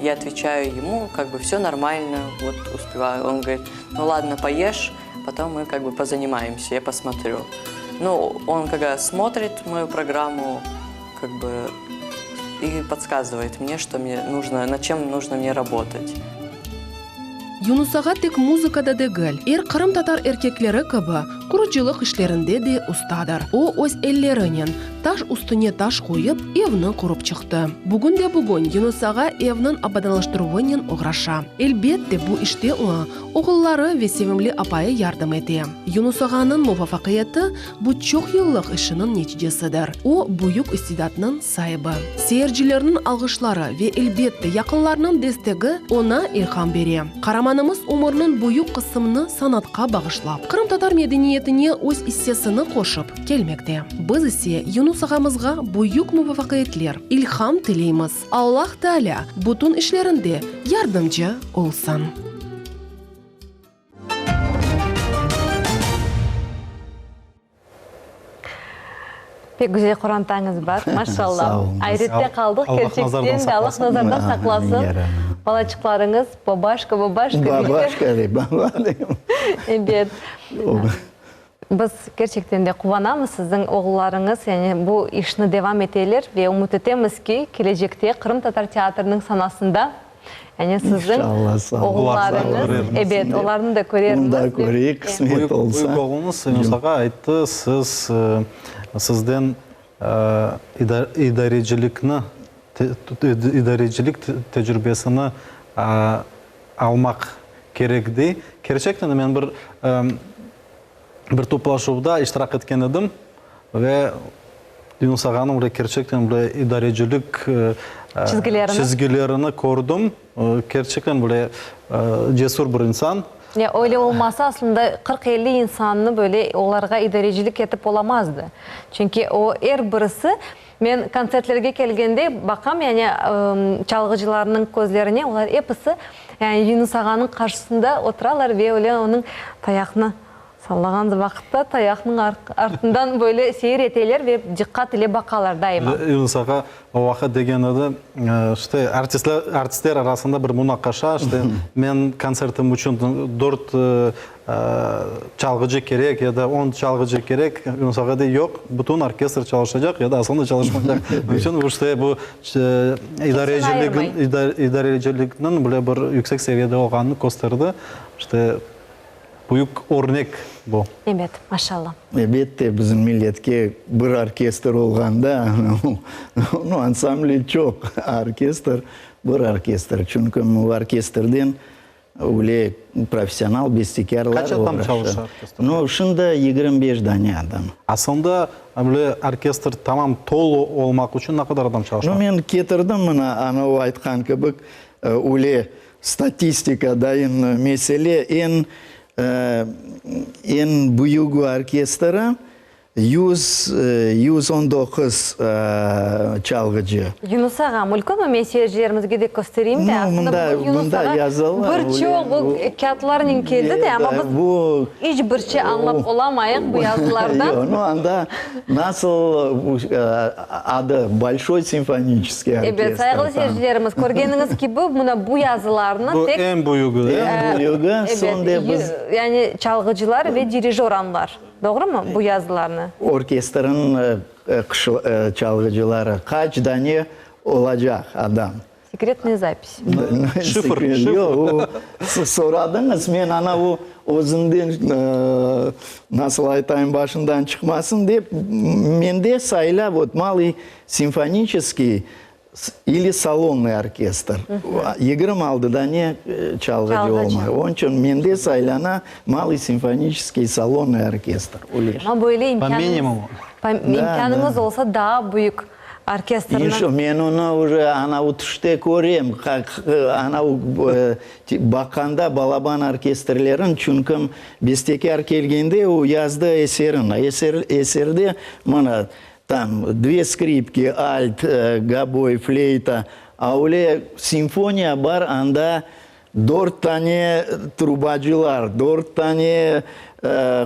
я отвечаю ему, как бы все нормально, вот успеваю. Он говорит, ну ладно, поешь, потом мы как бы позанимаемся, я посмотрю. Ну, он когда смотрит мою программу, как бы и подсказывает мне, что мне нужно, над чем нужно мне работать. Yunus ağa tek muzıkada degil, er qırımtatar erkekleri kibi, qurucılıq işlerinde de ustadır. O, öz ellerinen, taş üstüne taş qoyıp, evni qurıp çıqtı. Bugün de bugün Yunus ağa evniñ abadanlaştıruvınen oğraşa. Elbette, bu işte oña oğulları ve sevimli apayı yardım ete. Yunus ağanıñ muvafaqiyeti, bu çoq yıllıq işiniñ neticesidir. O, büyük istidatnıñ saibi. Seyircilerniñ alğışları ve, elbette, yaqınlarnıñ destegi oña ilham bere. Qaramanımız ömürniñ büyük qısımını sanatqa bağışlap, qırımtatar medeniyetine öz issesini qoşıp kelmekte. Biz ise Yunus ağamızğa büyük muvafaqiyetler, ilham tileymiz. Allah Taalâ bütün işlerinde yardımcı olsun. Pek güzel qorantañız bar, maşallah. Sağ oluñız. Ayrette qaldıq, Allah kerçekten nazardan de Allah saqlasın. nazardan saqlasın. Amin, ya Rabbi. Balaçıqlarıñız babaşka, babaşka deyler. Babaşka dey, baba dey. Ebet. Biz kerçekten de quvanamız, siziñ oğullarıñız, yani bu işni devam eteler ve ümüt etemiz ki, kelecekte qırımtatar teatriniñ sanasında. Yani siziñ oğullarıñız, ebet, olarnı da körermiz. Onu da köreyik, qısmet olsa. Büyük oğluñız Yunus ağa ayttı, siz, sizden idarecilikni, idarecilik tecrübesini almaq kerek, dey. Kerçekten de men bir bir toplaşuvda iştirak etken edim ve Yunus ağanıñ böyle kerçekten böyle idarecilik çizgilerini kördim. Kerçekten böyle cesur bir insan. Ya öyle olmasa, aslında 40-50 insannı böyle olarğa idarecilik etip olamazdı. Çünki o er birisi, men kontsertlerge kelgende baqam, yani çalğıcılarnıñ közlerine, olar episi yani Yunus ağanıñ qarşısında oturalar ve öyle onıñ tayaqnı sallağan vaqıtta tayaqnıñ artından böyle seyir eteler ve diqqat ile baqalar daima. Yunus ağa o vaqıt degen edi, işte, artistler, artistler arasında bir munaqaşa, işte, men kontsertim içün dört çalğıcı kerek ya da on çalğıcı kerek, Yunus ağa dey, yoq, bütün orkestr çalışacaq ya da aslında çalışmaycaq. Onıñ içün, işte, bu idarecilikniñ bile bir yüksek seviyede olğanını kösterdi. İşte, büyük örnek bu. Ebet, maşallah. Elbette, bizim milletke bir orkestr olğanda, nu, ansambli çoq, orkestr bir orkestr. Çünki bu orkestrden Öyle professional bestekârlar Qaç adam oğraşa. çalışa orkestrde? No, şimdi 25 dane adam. Aslında, böyle orkestr tamam tolu olmaq içün ne qadar adam çalışmaq? No, men ketirdim mına, ana o aytqan kibi, öyle statistika dayın mesele, eñ, eñ büyügi orkestri 119 çalğıcı. Yunus ağa, mülkünmi men seyircilerimizge de köstereyim de, aslında bugün Yunus ağa bir çoq bu kâğıtlarnen keldi de, amma biz iç bir şey añlap olamayıq bu yazılardan. Yoq, no, anda nasıl adı, Bolşoy simfoniçeskiy orkestr. Ebet, sayğılı seyircilerimiz, körgeniñiz kibi, mına bu yazılarnı tek. Bu eñ büyügi, de? Eñ büyügi, soñ de biz. Yani çalğıcılar ve dirijör añlar. Doğrumı bu yazılarnı? Orkestrniñ çalğıcıları qaç dane olacaq adam? Sekretnıy zapis. Şifr, şifr. Yoq, soradıñız, men ana o özünden, nasıl aytayım, başından çıqmasın dep, mende sayla, vot, malıy simfoniçeskiy İli salonnıy orkestr. 26 dane çalğıcı olmalı. Onıñ içün mende saylana Malıy simfoniçeskiy salonnıy orkestr. Öyle. Amma böyle Po minimumu. imkânıñız olsa daa büyük orkestrni. İnşa, men onı uje ana tüşte körem, ana baqqanda balaban orkestrlerin, çünki bestekâr kelgende o yazdı eserin. Eserde mına Tam, dve skripki, alt, goboy, fleyta, a öyle simfoniya bar, anda dört tane trubacılar, dört tane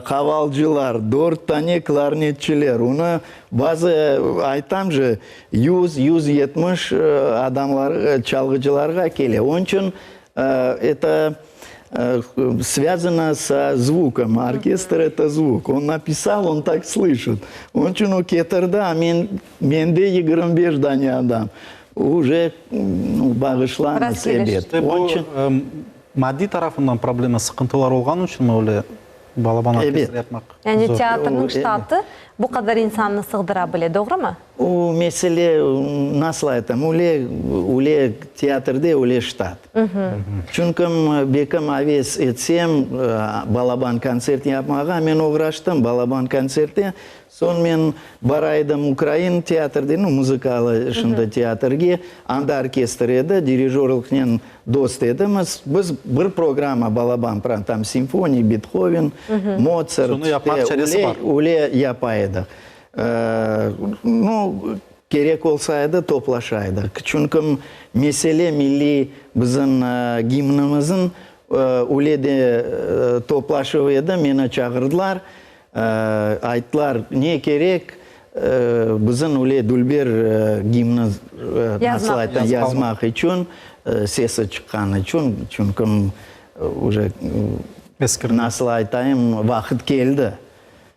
qavalcılar, dört tane klarnetçiler. Onı bazı, aytam je, yüz, 170 adamlar, çalğıcılarğa kele. Onıñ içün eto svâzano so zvukom, orkestr eto zvuk, on napisal, on tak slışit. Onıñ içün o ketirdi, a men, mende 25 dane adam. Uje, nu, bağışlañız, ebet. Bu maddiy tarafından problema, sıqıntılar olğanı içünmi öyle balaban orkestr yapmaq zor? Yani teatrniñ ştatı bu qadar insannı sığdıra bile, doğrumı? O mesele, nasıl aytam, öyle, öyle teatrde öyle ştat. Çünki bekim aves etsem balaban kontsert yapmağa, men oğraştım balaban kontsertte. Soñ men bara edim ukrain teatrde, nu, muzıkalı şimdi teatrge, anda orkestr edi, dirijorlıqnen dost edimiz. Biz bir programma balaban, tam simfoniya, Bethoven, Motsart, Şunı yapmaq çaresi bar. öyle yapa edik. Nu, kerek olsa edi, toplaşa edik. Çünki mesele milliy bizim gimnimizin öyle de toplaşuv edi, meni çağırdılar, ayttılar, ne kerek, bizim öyle dülber gimni nasıl aytam, yazmaq içün, sesi çıqqan içün, çünki uje, nasıl aytayım, vaqıt keldi.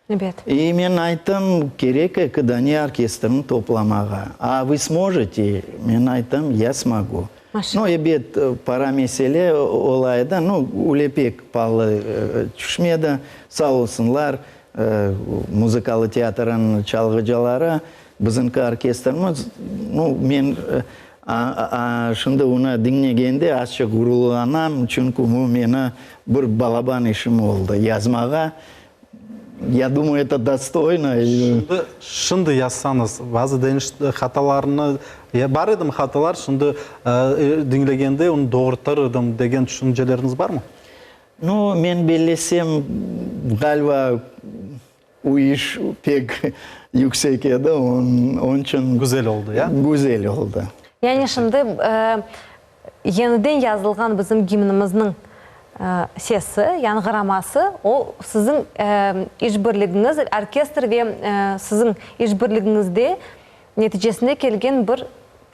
Ebet. İ men ayttım, kerek eki dane orkestrni toplamağa. A vı smojete? Men ayttım, ya smogu. Nu, ebet, para mesele ola edi, nu, öyle pek paalı tüşmedi. Sağ olsunlar, muzıkalı teatrınıñ çalğıcıları, bizimki orkestrimiz, nu, men şimdi onı diñlegende azçıq ğururlanam, çünki bu meni bir balaban işim oldı, yazmağa Ya dumаю, eto dostoyno. Şimdi, şimdi yazsañız, bazı deñiş hatalarnı, ya bar edimi hatalar, şimdi diñlegende onı doğurtır edim degen tüşünceleriñiz barmı? Nu, men bellesem, ğaliba, o iş pek yüksek edi, onıñ içün. Güzel oldı, ya? Güzel oldı. Yani şimdi Yeniden yazılğan bizim gimnimizniñ sesi, yañğıraması, o, siziñ işbirligiñiz, orkestr ve siziñ işbirligiñizde neticesinde kelgen bir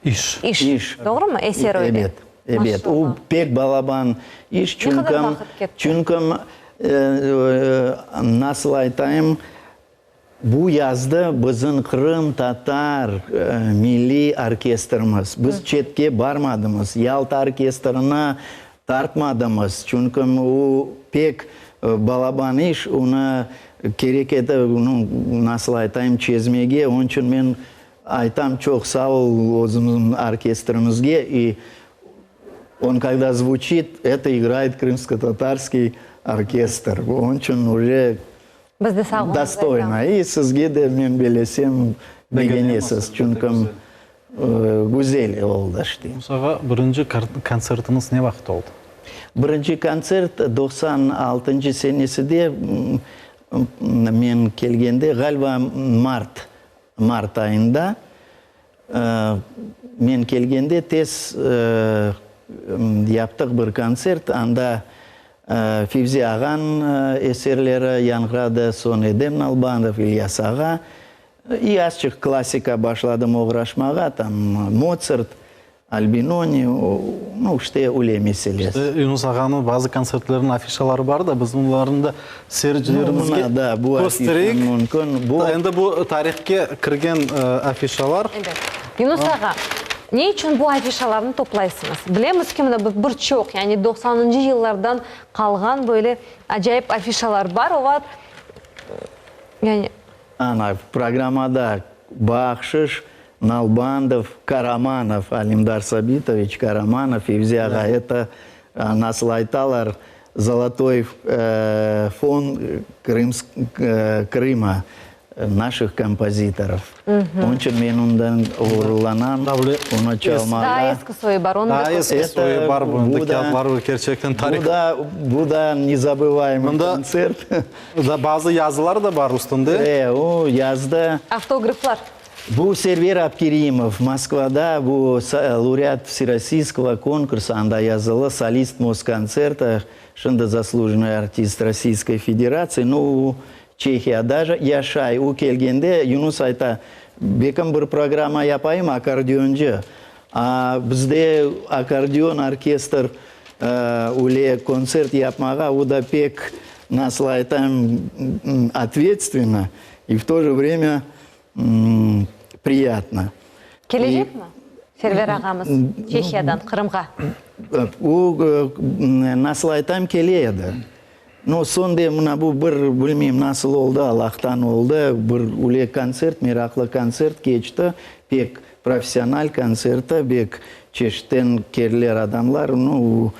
İş. iş, doğrumı? Eser öyle. Ebet, ebet. O, pek balaban iş, Ne qadar vaqıt ketti? çünki, nasıl aytayım, Bu yazda bizim qırımtatar milliy orkestrimiz, biz çetke barmadımız, Yalta orkestrini tartmadımız, çünki o pek balaban iş, onı kerek edi, nu, nasıl aytayım, çezmege, onıñ içün men aytam, çoq sağ ol özümizniñ orkestrimizge, i on kogda zvuçit, eto igraet krımskotatarskiy orkestr, onıñ içün uje Biz de sağ oluñız Dostoyno. aytamız. İ sizge de men belesem begenesiz, çünki güzel oldı işte. Musa ağa, birinci kontsertiñiz ne vaqıt oldı? Birinci kontsert 96-ncı seneside men kelgende, ğaliba mart, mart ayında Men kelgende tez yaptıq bir kontsert, anda Fevzi ağanıñ eserleri yañğıradı, soñ Edem Nalbandov, İlyas ağa. İ azçıq klassika başladım oğraşmağa, tam Motsart, Albinoni, nu, işte, öyle meselesi. İşte, Yunus ağanıñ bazı kontsertleriniñ afişaları bar da, biz onlarnı da seyircilerimizge köstereyik. Endi bu tarihke kirgen afişalar. Ebet. Yunus ağa, ne içün bu afişalarnı toplaysıñız? Bilemiz ki, mına bir çoq, yani doqsanıncı yıllardan qalğan böyle acayip afişalar bar, olar, yani. Ana, programmada Bahşış, Nalbandov, Karamanov, Alimdar Sabitoviç Karamanov, Fevzi ağa, eto, nasıl aytalar, Zolotoy fon Krıma, naşih kompozitorov. Onıñ içün men ondan ğururlanam, onı çalmağa. Daa eski soyu bar, onı da Daa eski soyu bar, bu kâğıtlar kerçekten tarih. Bu da, bu da nezabıvaemıy kontsert. Mında bazı yazılar da bar üstünde. E, o yazdı. Avtograflar. Bu Server Abkerimov, Moskvada bu laureat Vserossiyskogo konkursa, anda yazılı, solist Moskontserta, şimdi zaslujennıy artist Rossiyskoy Federatsiya, nu, o Çehiyada yaşay. O kelgende Yunus ayta, bekim bir programma yapayım, akkordeoncı. A bizde akkordeon orkestr öyle kontsert yapmağa, o da pek, nasıl aytayım, otvetstvenno i v to je vremya Priyatno. Kelecekmi Server ağamız Çehiyadan Qırımğa? O, nasıl aytam, kele edi. No, soñ de mına bu bir, bilmeyim, nasıl oldı, Allahtan oldı, bir öyle kontsert, meraqlı kontsert keçti, pek professional kontserti, bek çeşitten keldiler adamlar, nu,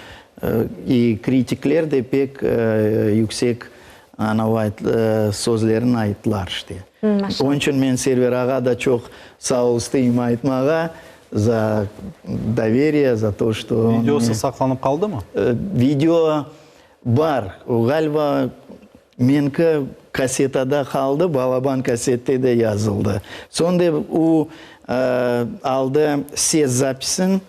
i kritikler de pek yüksek Anavı sözlerini ayttılar işte. Onıñ içün men Server ağa da çoq sağ ol isteyim aytmağa za doveriye, za to, što on Videosı saqlanıp qaldımı? Video bar. Ğaliba, menki kassetada qaldı, balaban kassette de yazıldı. Soñ de o aldı ses zapisin,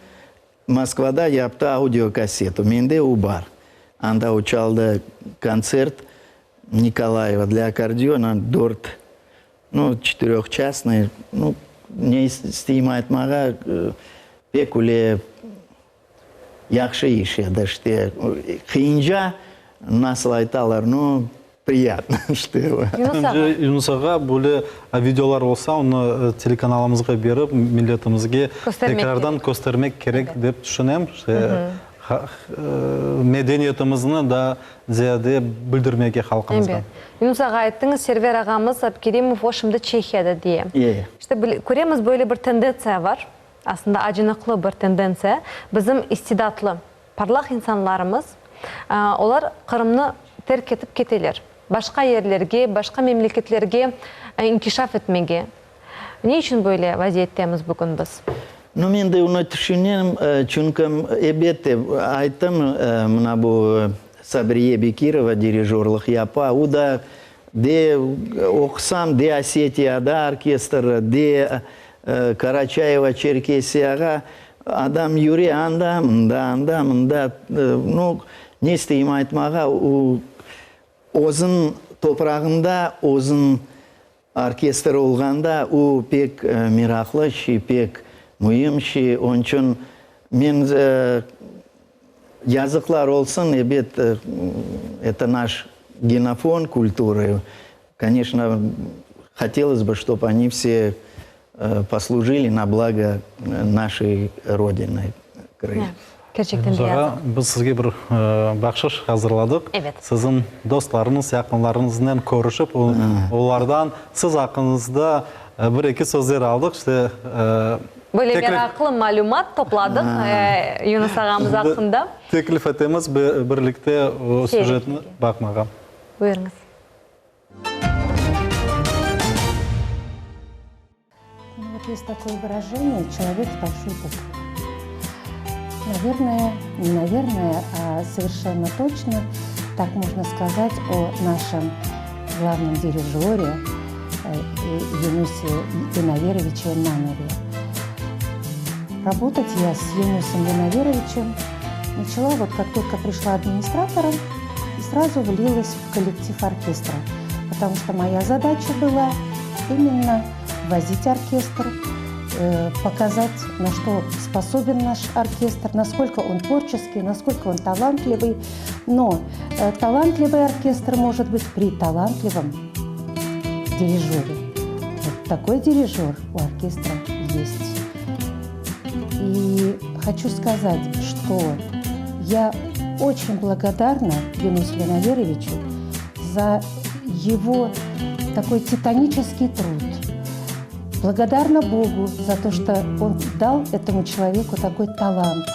Moskvada yaptı audiokassetu, mende o bar. Anda o çaldı kontsert Nikolayeva dlâ akkordeona dört, nu, çetiröhçasnıy, nu, ne isteyim aytmağa, pek öyle yahşı iş edi, işte, qıyınca, nasıl aytalar, nu. Priyatno, что его. Yunus ağa. Önce Yunus ağa, böyle videolar olsa, onı telekanalımızğa berip, milletimizge Köstermek tekrardan kerek. köstermek kerek dep tüşünem. İşte, medeniyetimizni daa ziyade bildirmege halqımızğa. Ebet. Yunus ağa, ayttıñız, Server ağamız Abkerimov, o şimdi Çehiyada diye. E. İşte, köremiz, böyle bir tendentsiya var, aslında acınıqlı bir tendentsiya, bizim istidatlı, Parlaq insanlarımız, olar Qırımnı terk etip keteler, başqa yerlerge, başqa memleketlerge inkişaf etmege. Ne içün böyle vaziyettemiz bugün biz? Nu, men de onı tüşünem, çünki, elbette, ayttım, mına bu Sabriye Bekirova dirijorlıq yapa, o da de oqusam, de Osetiyada orkestr, de Karaçayevo-Çerkesiyağa adam yüre anda, mında, anda, mında. Nu, ne isteyim aytmağa, o özüñ toprağında, özüñ orkestr olğanda, o pek meraqlı şey, pek müim şey. Onıñ içün men, yazıqlar olsun, ebet, eto naş genofond kulturı, Koneçno, hotelos bı, ştob oni vse poslujili na blago našey Rodiny, Krım. Kerçekten de Yunus ağa, yazıq. biz sizge bir bahşış hazırladıq. Evet. Siziñ dostlarıñız, yaqınlarıñıznen körüşip, olardan siz aqqıñızda bir-eki sözler aldıq. İşte, Böyle meraqlı malümat topladıq Yunus ağamız aqqında. Teklif etemiz birlikte o süjetni baqmağa. Buyurıñız. Ну, вот есть такое выражение «человек с большой буквы». Наверное, не наверное, а совершенно точно так можно сказать о нашем главном дирижере э, Юнусе Ленаверовиче Нанове. Работать я с Юнусом Ленаверовичем начала вот как только пришла администратором и сразу влилась в коллектив оркестра, потому что моя задача была именно возить оркестр, э, показать, на что способен наш оркестр, насколько он творческий, насколько он талантливый. Но э, талантливый оркестр может быть при талантливом дирижере. Вот такой дирижер у оркестра есть. И хочу сказать, что я очень благодарна Юнусу Ленаверовичу за его такой титанический труд. Благодарна Богу за то, что он дал этому человеку такой талант.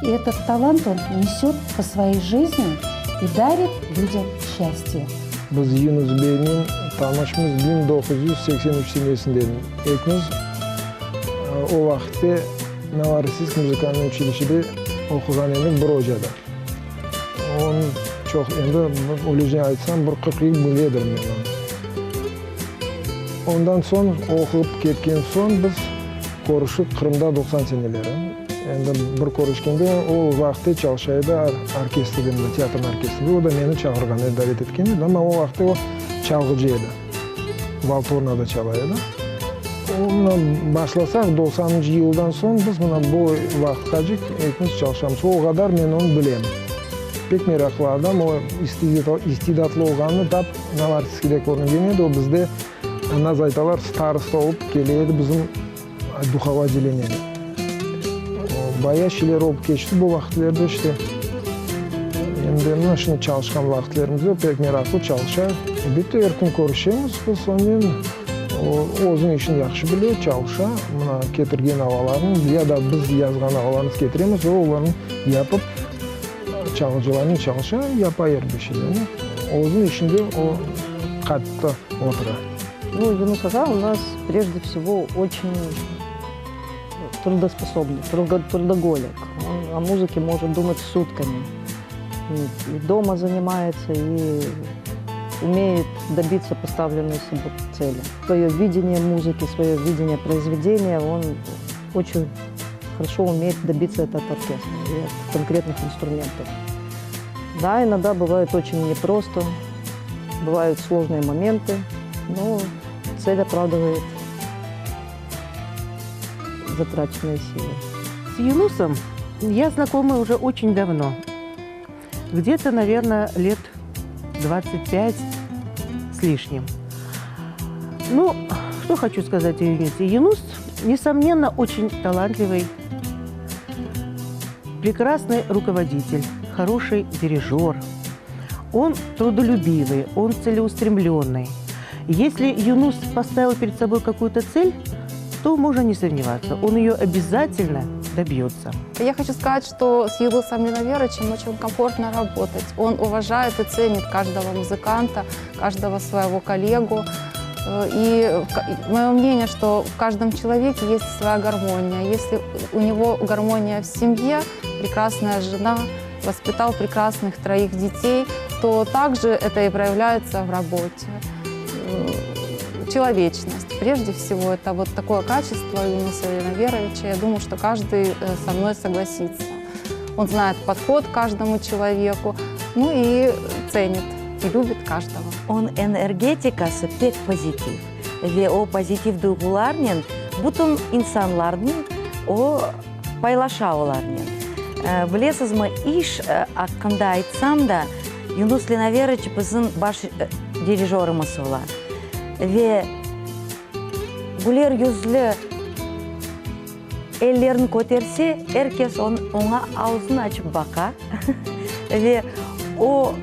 И этот талант он несет по своей жизни и дарит людям счастье. Biz Yunus beynen tanışmız 1983 senesinden. Ekimiz o vaqıtte Novorossiysk muzıkalnıy uçilişede oquğan edik bir ocada. Onı çoq, endi öylece aytsam, bir 40 yıl biledir men onı. Ondan soñ, oqup ketken soñ biz körüşip Qırımda 90 seneleri. Endi bir körüşkende, o vaqıtte çalışa edi orkestrde, mında teatrnıñ orkestrinde, o da meni çağırğan edi, davet etken edi, amma o vaqıtte o çalğıcı edi, valtornada çala edi. O, mına, başlasaq, doqsanıncı yıldan soñ biz mına bu vaqıtqacik ekimiz çalışamız. O qadar men onı bilem. Pek meraqlı adam, o istidatlı olğanını tap Novoartistskiyde körüngen edi, o bizde, naz aytalar, starosta olıp kele edi bizim Duhovıy otdeleniyede. Baya şeyler olıp keçti bu vaqıtlerde işte. Endi mına şimdi çalışqan vaqıtlerimizde o pek meraqlı çalışa. Elbette er kün körüşemiz biz onen. O özüniñ işini yahşı bile, çalışa. Mına ketirgen avalarnı ya da biz yazğan avalarnı ketiremiz, o olarnı yapıp çalğıcılarnen çalışa, yapa er bir şeylerni. Özüniñ işinde o qattı otura. Ну, Yunus ağa у нас прежде всего очень трудоспособный, трудоголик. Он о музыке может думать сутками. И, и дома занимается, и умеет добиться поставленной себе цели. Свое видение музыки, свое видение произведения он очень хорошо умеет добиться это от оркестра и от конкретных инструментов. Да, иногда бывает очень непросто, бывают сложные моменты, но цель оправдывает затраченные силы. С Юнусом я знакома уже очень давно. Где-то, наверное, лет 25. с лишним. Ну, что хочу сказать о Юнусе. Юнус, несомненно, очень талантливый, прекрасный руководитель, хороший дирижер. Он трудолюбивый, он целеустремленный. Если Юнус поставил перед собой какую-то цель, то можно не сомневаться, он ее обязательно добьется. Я хочу сказать, что с Юнусом Ленаверовичем очень комфортно работать. Он уважает и ценит каждого музыканта, каждого своего коллегу. Э, и мое мнение, что в каждом человеке есть своя гармония. Если у него гармония в семье, прекрасная жена, воспитал прекрасных троих детей, то также это и проявляется в работе. Э, человечность. Прежде всего, это вот такое качество Юнуса Ленаверовича. Я думаю, что каждый э, со мной согласится. Он знает подход к каждому человеку, ну и ценит, и любит каждого. Onıñ energetikası pek pozitiv ve o pozitiv duyğularnen bütün insanlarnen o paylaşa olarnen. Bilesizmi, iş aqqında aytsam da, Yunus Lenaveroviç bizim baş dirijorımız ola ve güler yüzlü, Ellerini köterse, er kes oña avuzını açıp baqa ve o,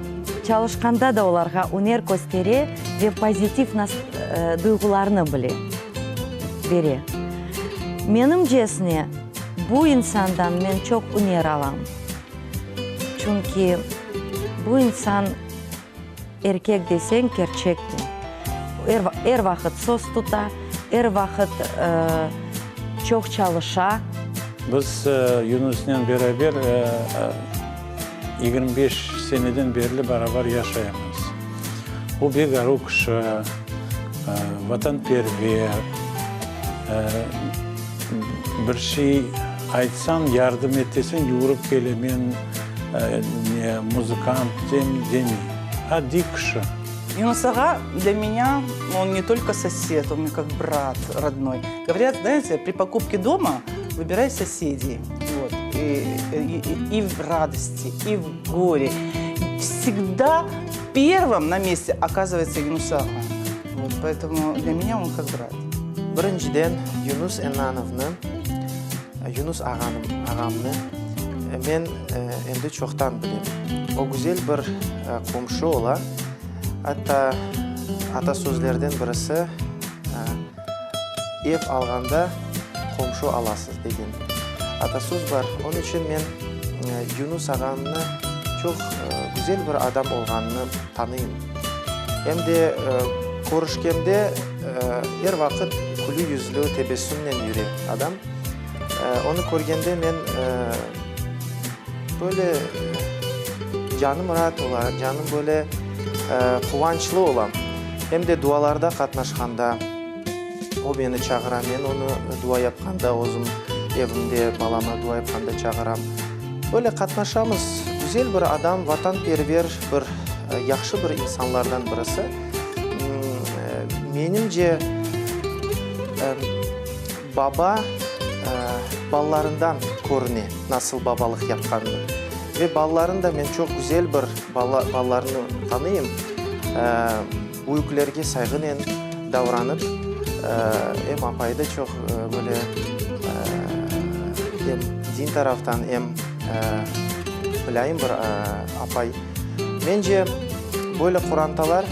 çalışqanda da olarğa üner köstere ve pozitiv duyğularnı bile bere. Menimcesine, bu insandan men çoq üner alam, çünki bu insan Erkek deseñ, kerçekten, er, er vaqıt söz tuta, er vaqıt çoq çalışa. Biz Yunusnen beraber 25 seneden berli barabar yaşaymız. O bek aru kişi, vatanperver, bir şey aytsañ, yardım et deseñ, yuvurıp kele. Men ne muzıkant demey, adiy kişi. Yunus ağa для меня, он не только сосед, он мне как брат родной. Говорят, знаете, при покупке дома выбирай соседей. Вот. И, и, и в радости, и в горе. Всегда первым на месте оказывается Yunus ağa. Вот, поэтому для меня он как брат. Birinciden, Yunus Ennanovnı, Yunus ağanım, ağamnı men endi çoqtan bilem. O güzel bir qomşu ola. Atta atasözlerden birisi, Ev alğanda qomşu alasız degen atasöz bar. Onıñ içün men Yunus ağamnı çoq güzel bir adam olğanını tanıyım. Em de körüşkende er vaqıt külü yüzlü, tebessümnen yüre adam. Onı körgende men böyle canım raat ola, canım böyle quvançlı olam. Em de dualarda qatnaşqanda o meni çağıra, men onı dua yapqanda özüm evimde balama dua yapqanda çağıram. Böyle qatnaşamız. Güzel bir adam, vatanperver bir, yahşı bir insanlardan birisi. Menimce, baba balalarından körüne, nasıl babalıq yapqanını. Ve balalarını da men çoq güzel bir balalarını tanıyım. Büyüklerge sayğınen davranıp, em apayı da çoq böyle em din taraftan, em mulâyim bir apay. Mence, böyle qorantalar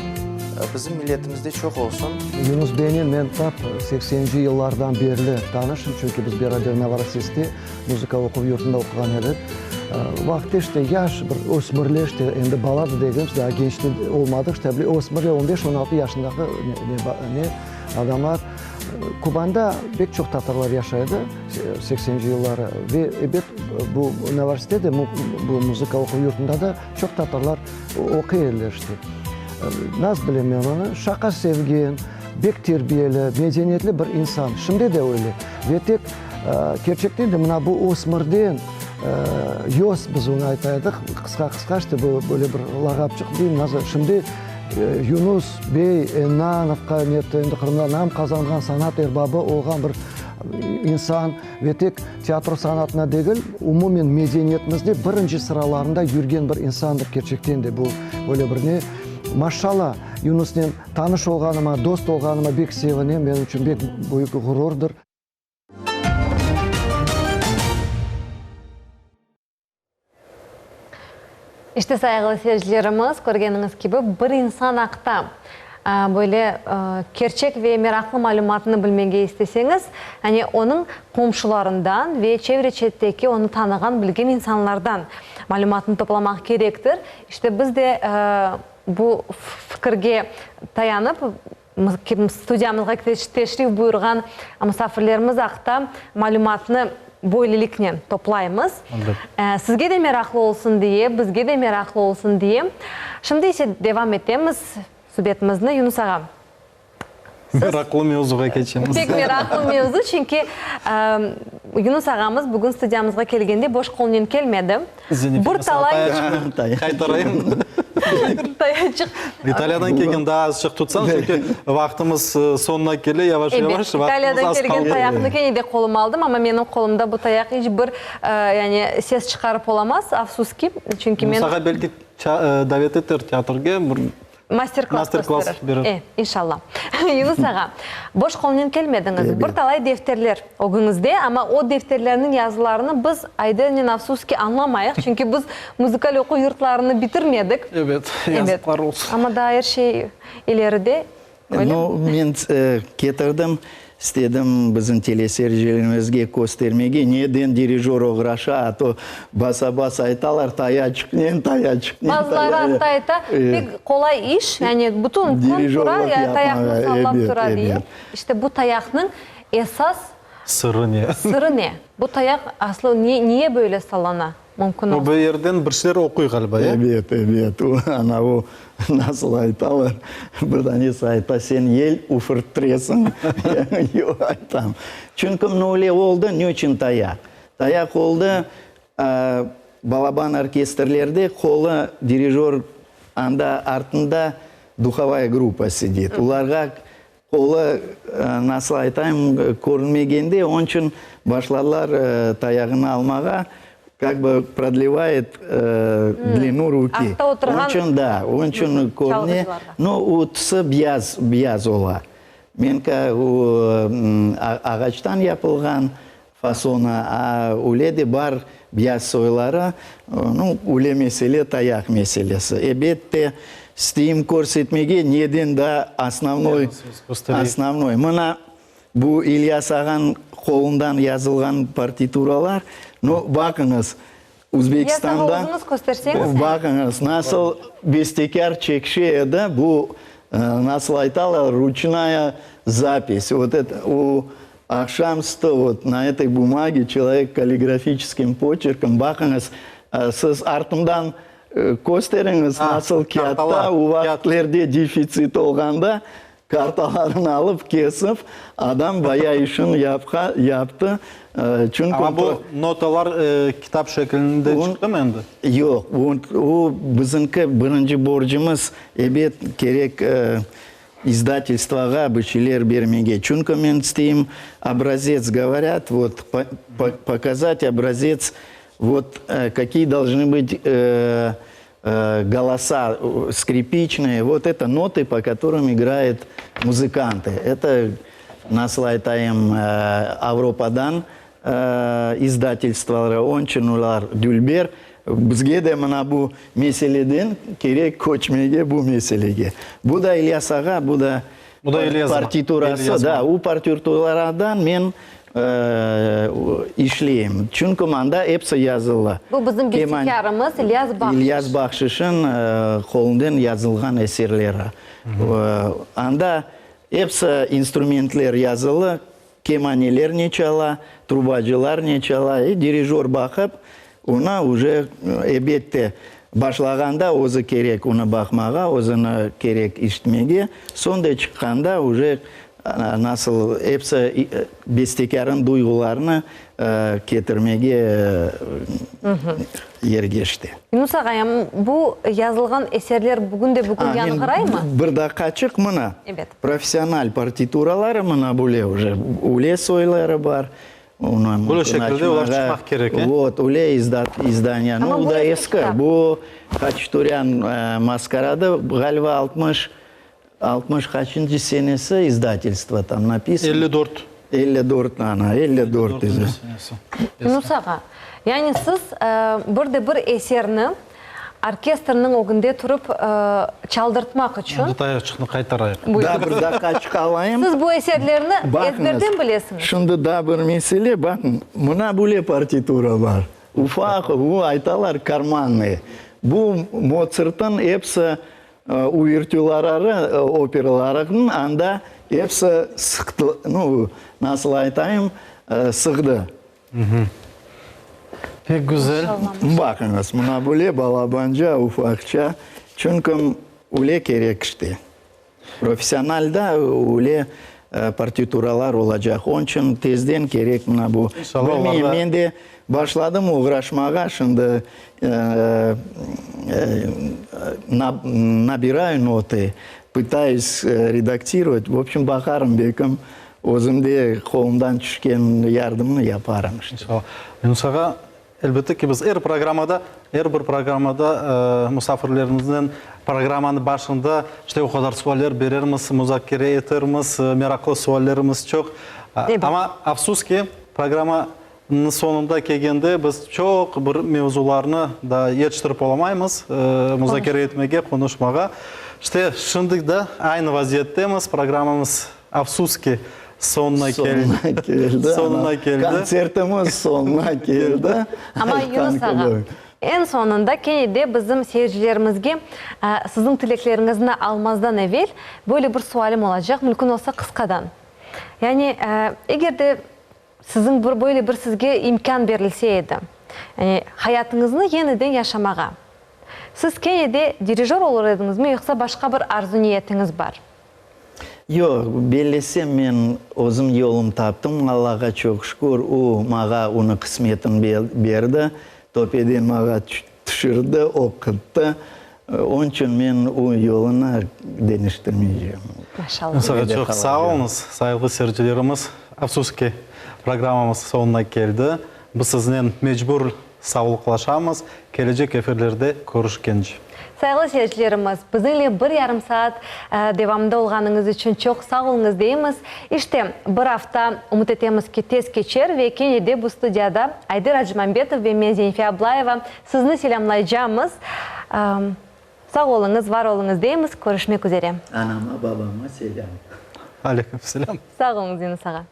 bizim milletimizde çoq olsun. Yunus beynen men tap sekseninci yıllardan berli tanışım, çünki biz beraber Novorossiyskte muzıka oquv yurtunda oquğan edik. Vaqtı işte yaş bir ösmürler, işte endi bala da degilmiz, daa genç de olmadıq, işte bile ösmürler, on beş, on altı yaşındaki ne adamlar. Kubanda pek çoq tatarlar yaşay edi sekseninci yılları ve ebet bu Novorossiyskte de bu muzıka oquv yurtunda da çoq tatarlar oquy ediler işte. Nasıl bilem men onı, şaqa sevgen, bek terbiyeli, medeniyetli bir insan. Şimdi de öyle. Ve tek kerçekten de mına bu ösmürden yoz biz onı ayta edik, qısqa-qısqa işte bu böyle bir lağapçıq deyim, nasıl şimdi Yunus bey Ennanovqa netti, endi Qırımda nam qazanğan sanat erbabı olğan bir insan ve tek teatro sanatına degil, umumen medeniyetimizde birinci sıralarında yürgen bir insandır kerçekten de bu böyle bir ne. Maşşalla, Yunusnen tanış olğanıma, dost olğanıma bek sevinem, menim içün bek büyük ğururdır. İşte, sayğılı seyircilerimiz, körgeniñiz kibi, bir insan aqta böyle kerçek ve meraqlı malümatnı bilmege isteseñiz, yani onıñ qomşularından ve çevre-çetteki onı tanığan, bilgen insanlardan malümatnı toplamaq kerektir. İşte, biz de bu fikirge tayanıp, studiyamızğa teşrif buyurğan musafirlerimiz aqta malümatnı böyleliknen toplaymız. Sizge de meraqlı olsun diye, bizge de meraqlı olsun diye. Şimdi ise devam etemiz subetimizni. Yunus ağa, siz. Meraqlı mevzuğa keçemiz. Pek meraqlı mevzu, çünki Yunus ağamız bugün studiyamızğa kelgende boş qolnen kelmedi. Bir talay. Qaytarayım. Tayaçıq. İtaliyadan kelgen daa azçıq tutsañ, çünki vaqtımız soñuna kele, yavaş-yavaş Ebet, İtaliyadan kelgen tayaqnı kene de qoluma aldım, amma menim qolumda bu tayaq iç bir, yani, ses çıqarıp olamaz, afsus ki, çünki men. Musağa belki davet eter teatrge, bir Master-klass kösterir. E, inşallah. Yunus ağa, boş qolnen kelmediñiz. Bir talay defterler ögüñizde, amma o defterlerniñ yazılarını biz Aydernen, afsus ki, añlamayıq, çünki biz muzıkal oquv yurtlarını bitirmedik. Ebet, yazıqlar olsun. Amma daa er şey ileride, öyle mi? No, men ketirdim. İstedim bizim teleseyircilerimizge köstermege, neden dirijör oğraşa, a to basa-bas aytalar, tayaçıqnen, tayaçıqnen, Bazıları atta ayta, pek qolay iş, yani bütün kün tura, ya tayaqnı sallap tura diye. İşte bu tayaqnıñ esas Sırı ne? Sırı ne? Bu tayaq aslı niye böyle sallana? Mümkün O bir yerden bir şeyler oquy ğaliba, ya? Ebet, ebet. O, ana o, nasıl aytalar, bir danesi ayta, sen yel üfürttiresiñ. Yoq, aytam. Çünki mına öyle oldı, ne içün tayaq? Tayaq oldı, balaban orkestrlerde qolı dirijör anda artında duhovaya gruppa sidit. Olarğa Qolı, nasıl aytayım, körünmegende, onıñ içün başladılar tayağını almağa, kak bı prodlevaet dlinu ruki. Artta oturğan Onıñ içün, da, onıñ içün körüne. No, o tüsü biyaz, biyaz ola. Menki o ağaçtan yapılğan fasonı, a öyle de bar biyaz soyları. Nu, öyle mesele, tayaq meselesi. Ebette, isteyim körsetmege, neden daa osnovnoy, osnovnoy. Mına, bu İlyas ağanıñ qolundan yazılğan partituralar. Nu, baqıñız, Özbekistandan. İlyas ağa, özüñiz kösterseñiz. Baqıñız, nasıl bestekâr çekişe edi, bu, nasıl aytalar, ruçnaya zapis. Vot eto, o Aqşam sto vot na etoy bumage çelovek kalligrafiçeskim poçerkom, baqıñız, siz artından kösteriñiz, nasıl kâğıtta o vaqıtlerde defitsit olğanda kartalarını alıp kesip, adam baya işin yapqa, yaptı, çünki. Amma bu notalar kitap şeklinde çıqtımı endi? Yoq, o bizimki birinci borcumız, ebet, kerek İzdatelstvoğa bir şeyler bermege, çünki men isteyim obrazets, govorât, vot, pokazat obrazets, vot, kakiye dolžnı bıt golosa skripiçnıye, vot eto notı, po kotorım igrayut muzıkantı. Eto, nasıl aytayım, Avropadan izdatelstvoları, onıñ içün olar dülber. Bizge de mına bu meseleden kerek köçmege bu meselege. Bu da İlyas ağa, bu da partiturası, da, u partituradan men işleyim. Çünki mında episi yazılı. Bu bizim bestekârımız İlyas Bahşiş. İlyas Bahşişiñ qolundan yazılğan eserleri. Anda episi instrumentler yazılı, Kemaneler ne çala, trubacılar ne çala, e, dirijör baqıp, ona uje, ebette, başlağanda özü kerek onı baqmağa, özüni kerek işitmege, soñ da çıqqanda uje nasıl episi bestekârnıñ duyğularını ketirmege yergeşti. Yunus ağa, bu yazılğan eserler bugün de bugün yañğıraymı? Bir daqqaçıq mına. Ebet. Professional partituraları mına böyle uje, öyle soyları bar. Onı Böyle şekilde olar çıqmaq kerek, e? Vot, öyle izdaniya. Amma Nu, bu da eski eski. kitap. Bu Haçaturyan Maskaradı, ğaliba, 60, 60 qaçıncı senesi izdatelstvo tam napisano. 54. 54, ana, 54 izi. Yunus ağa, yani siz bir de bir eserni orkestrniñ ögünde turıp çaldırtmaq içün. Endi tayaçıqnı qaytarayıq. Daa bir daqqaçıq alayım. Siz bu eserlerni ezberden Baqıñız, bilesiñiz. şimdi daa bir mesele, baqıñ, mına böyle partitura bar. Ufaq, bu aytalar karmannıy. Bu Motsartnıñ episi uvertüraları, operalarınıñ anda episi sıqtı, nu, nasıl aytayım, sığdı. Pek güzel. Baqıñız, mına böyle balabanca, ufaqça, çünki öyle kerek işte. Professionalda öyle partituralar olacaq. Onıñ içün tezden kerek mına bu. Bilmeyim, men de başladım oğraşmağa, şimdi nabirаю notı, pıtayus redaktirovat. V obşem, baqarım, belkim, Özüm de qolumdan tüşken yardımnı yaparım işte. İnşallah. Yunus ağa, elbette ki, biz er programmada, er bir programmada musafirlerimiznen programmanıñ başında işte o qadar sualler berermiz, muzakere etermiz, meraqlı suallerimiz çoq. Amma, afsus ki, programmanıñ soñunda kelgende biz çoq bir mevzularnı da yetiştirip olamaymız muzakere etmege, qonuşmağa. İşte, şimdi de aynı vaziyettemiz, programmamız Afsus ki, soñuna keldi. Soñuna keldi. Kontsertimiz soñuna keldi. Amma Yunus ağa, eñ soñunda kene de bizim seyircilerimizge siziñ tilekleriñizni almazdan evel böyle bir sualim olacaq, mümkün olsa qısqadan. Yani, eger de siziñ bir böyle bir sizge imkân berilse edi, yani hayatıñıznı yeniden yaşamağa, siz kene de dirijör olur ediñizmi yoqsa başqa bir arzu-niyetiñiz bar? Yoq, bellesem men özüm yolum taptım, Allağa çoq şükür, o mağa onı qısmetin berdi, töpeden mağa tüşürdi, oquttı, onıñ içün men o yolunı deñiştirmeycem. Maşallah. Size çoq sağ oluñız, sayğılı seyircilerimiz. Afsus ki, programmamız soñuna keldi. Biz siznen mecbur Sağlıqlaşamız, kelecek efirlerde körüşkence. Sayğılı seyircilerimiz, bizimle bir yarım saat devamında olğanıñız içün çoq sağ oluñız deymiz. İşte, bir afta, ümüt etemiz ki, tez keçer ve kene de bu studiyada Ayder Acimambetov ve men, Zenife Ablayeva, sizni selâmlaycamız. Sağ oluñız, var oluñız deymiz, körüşmek üzere. Anama, babama selâm. Aleyküm selâm. Sağ oluñız, Yunus ağa.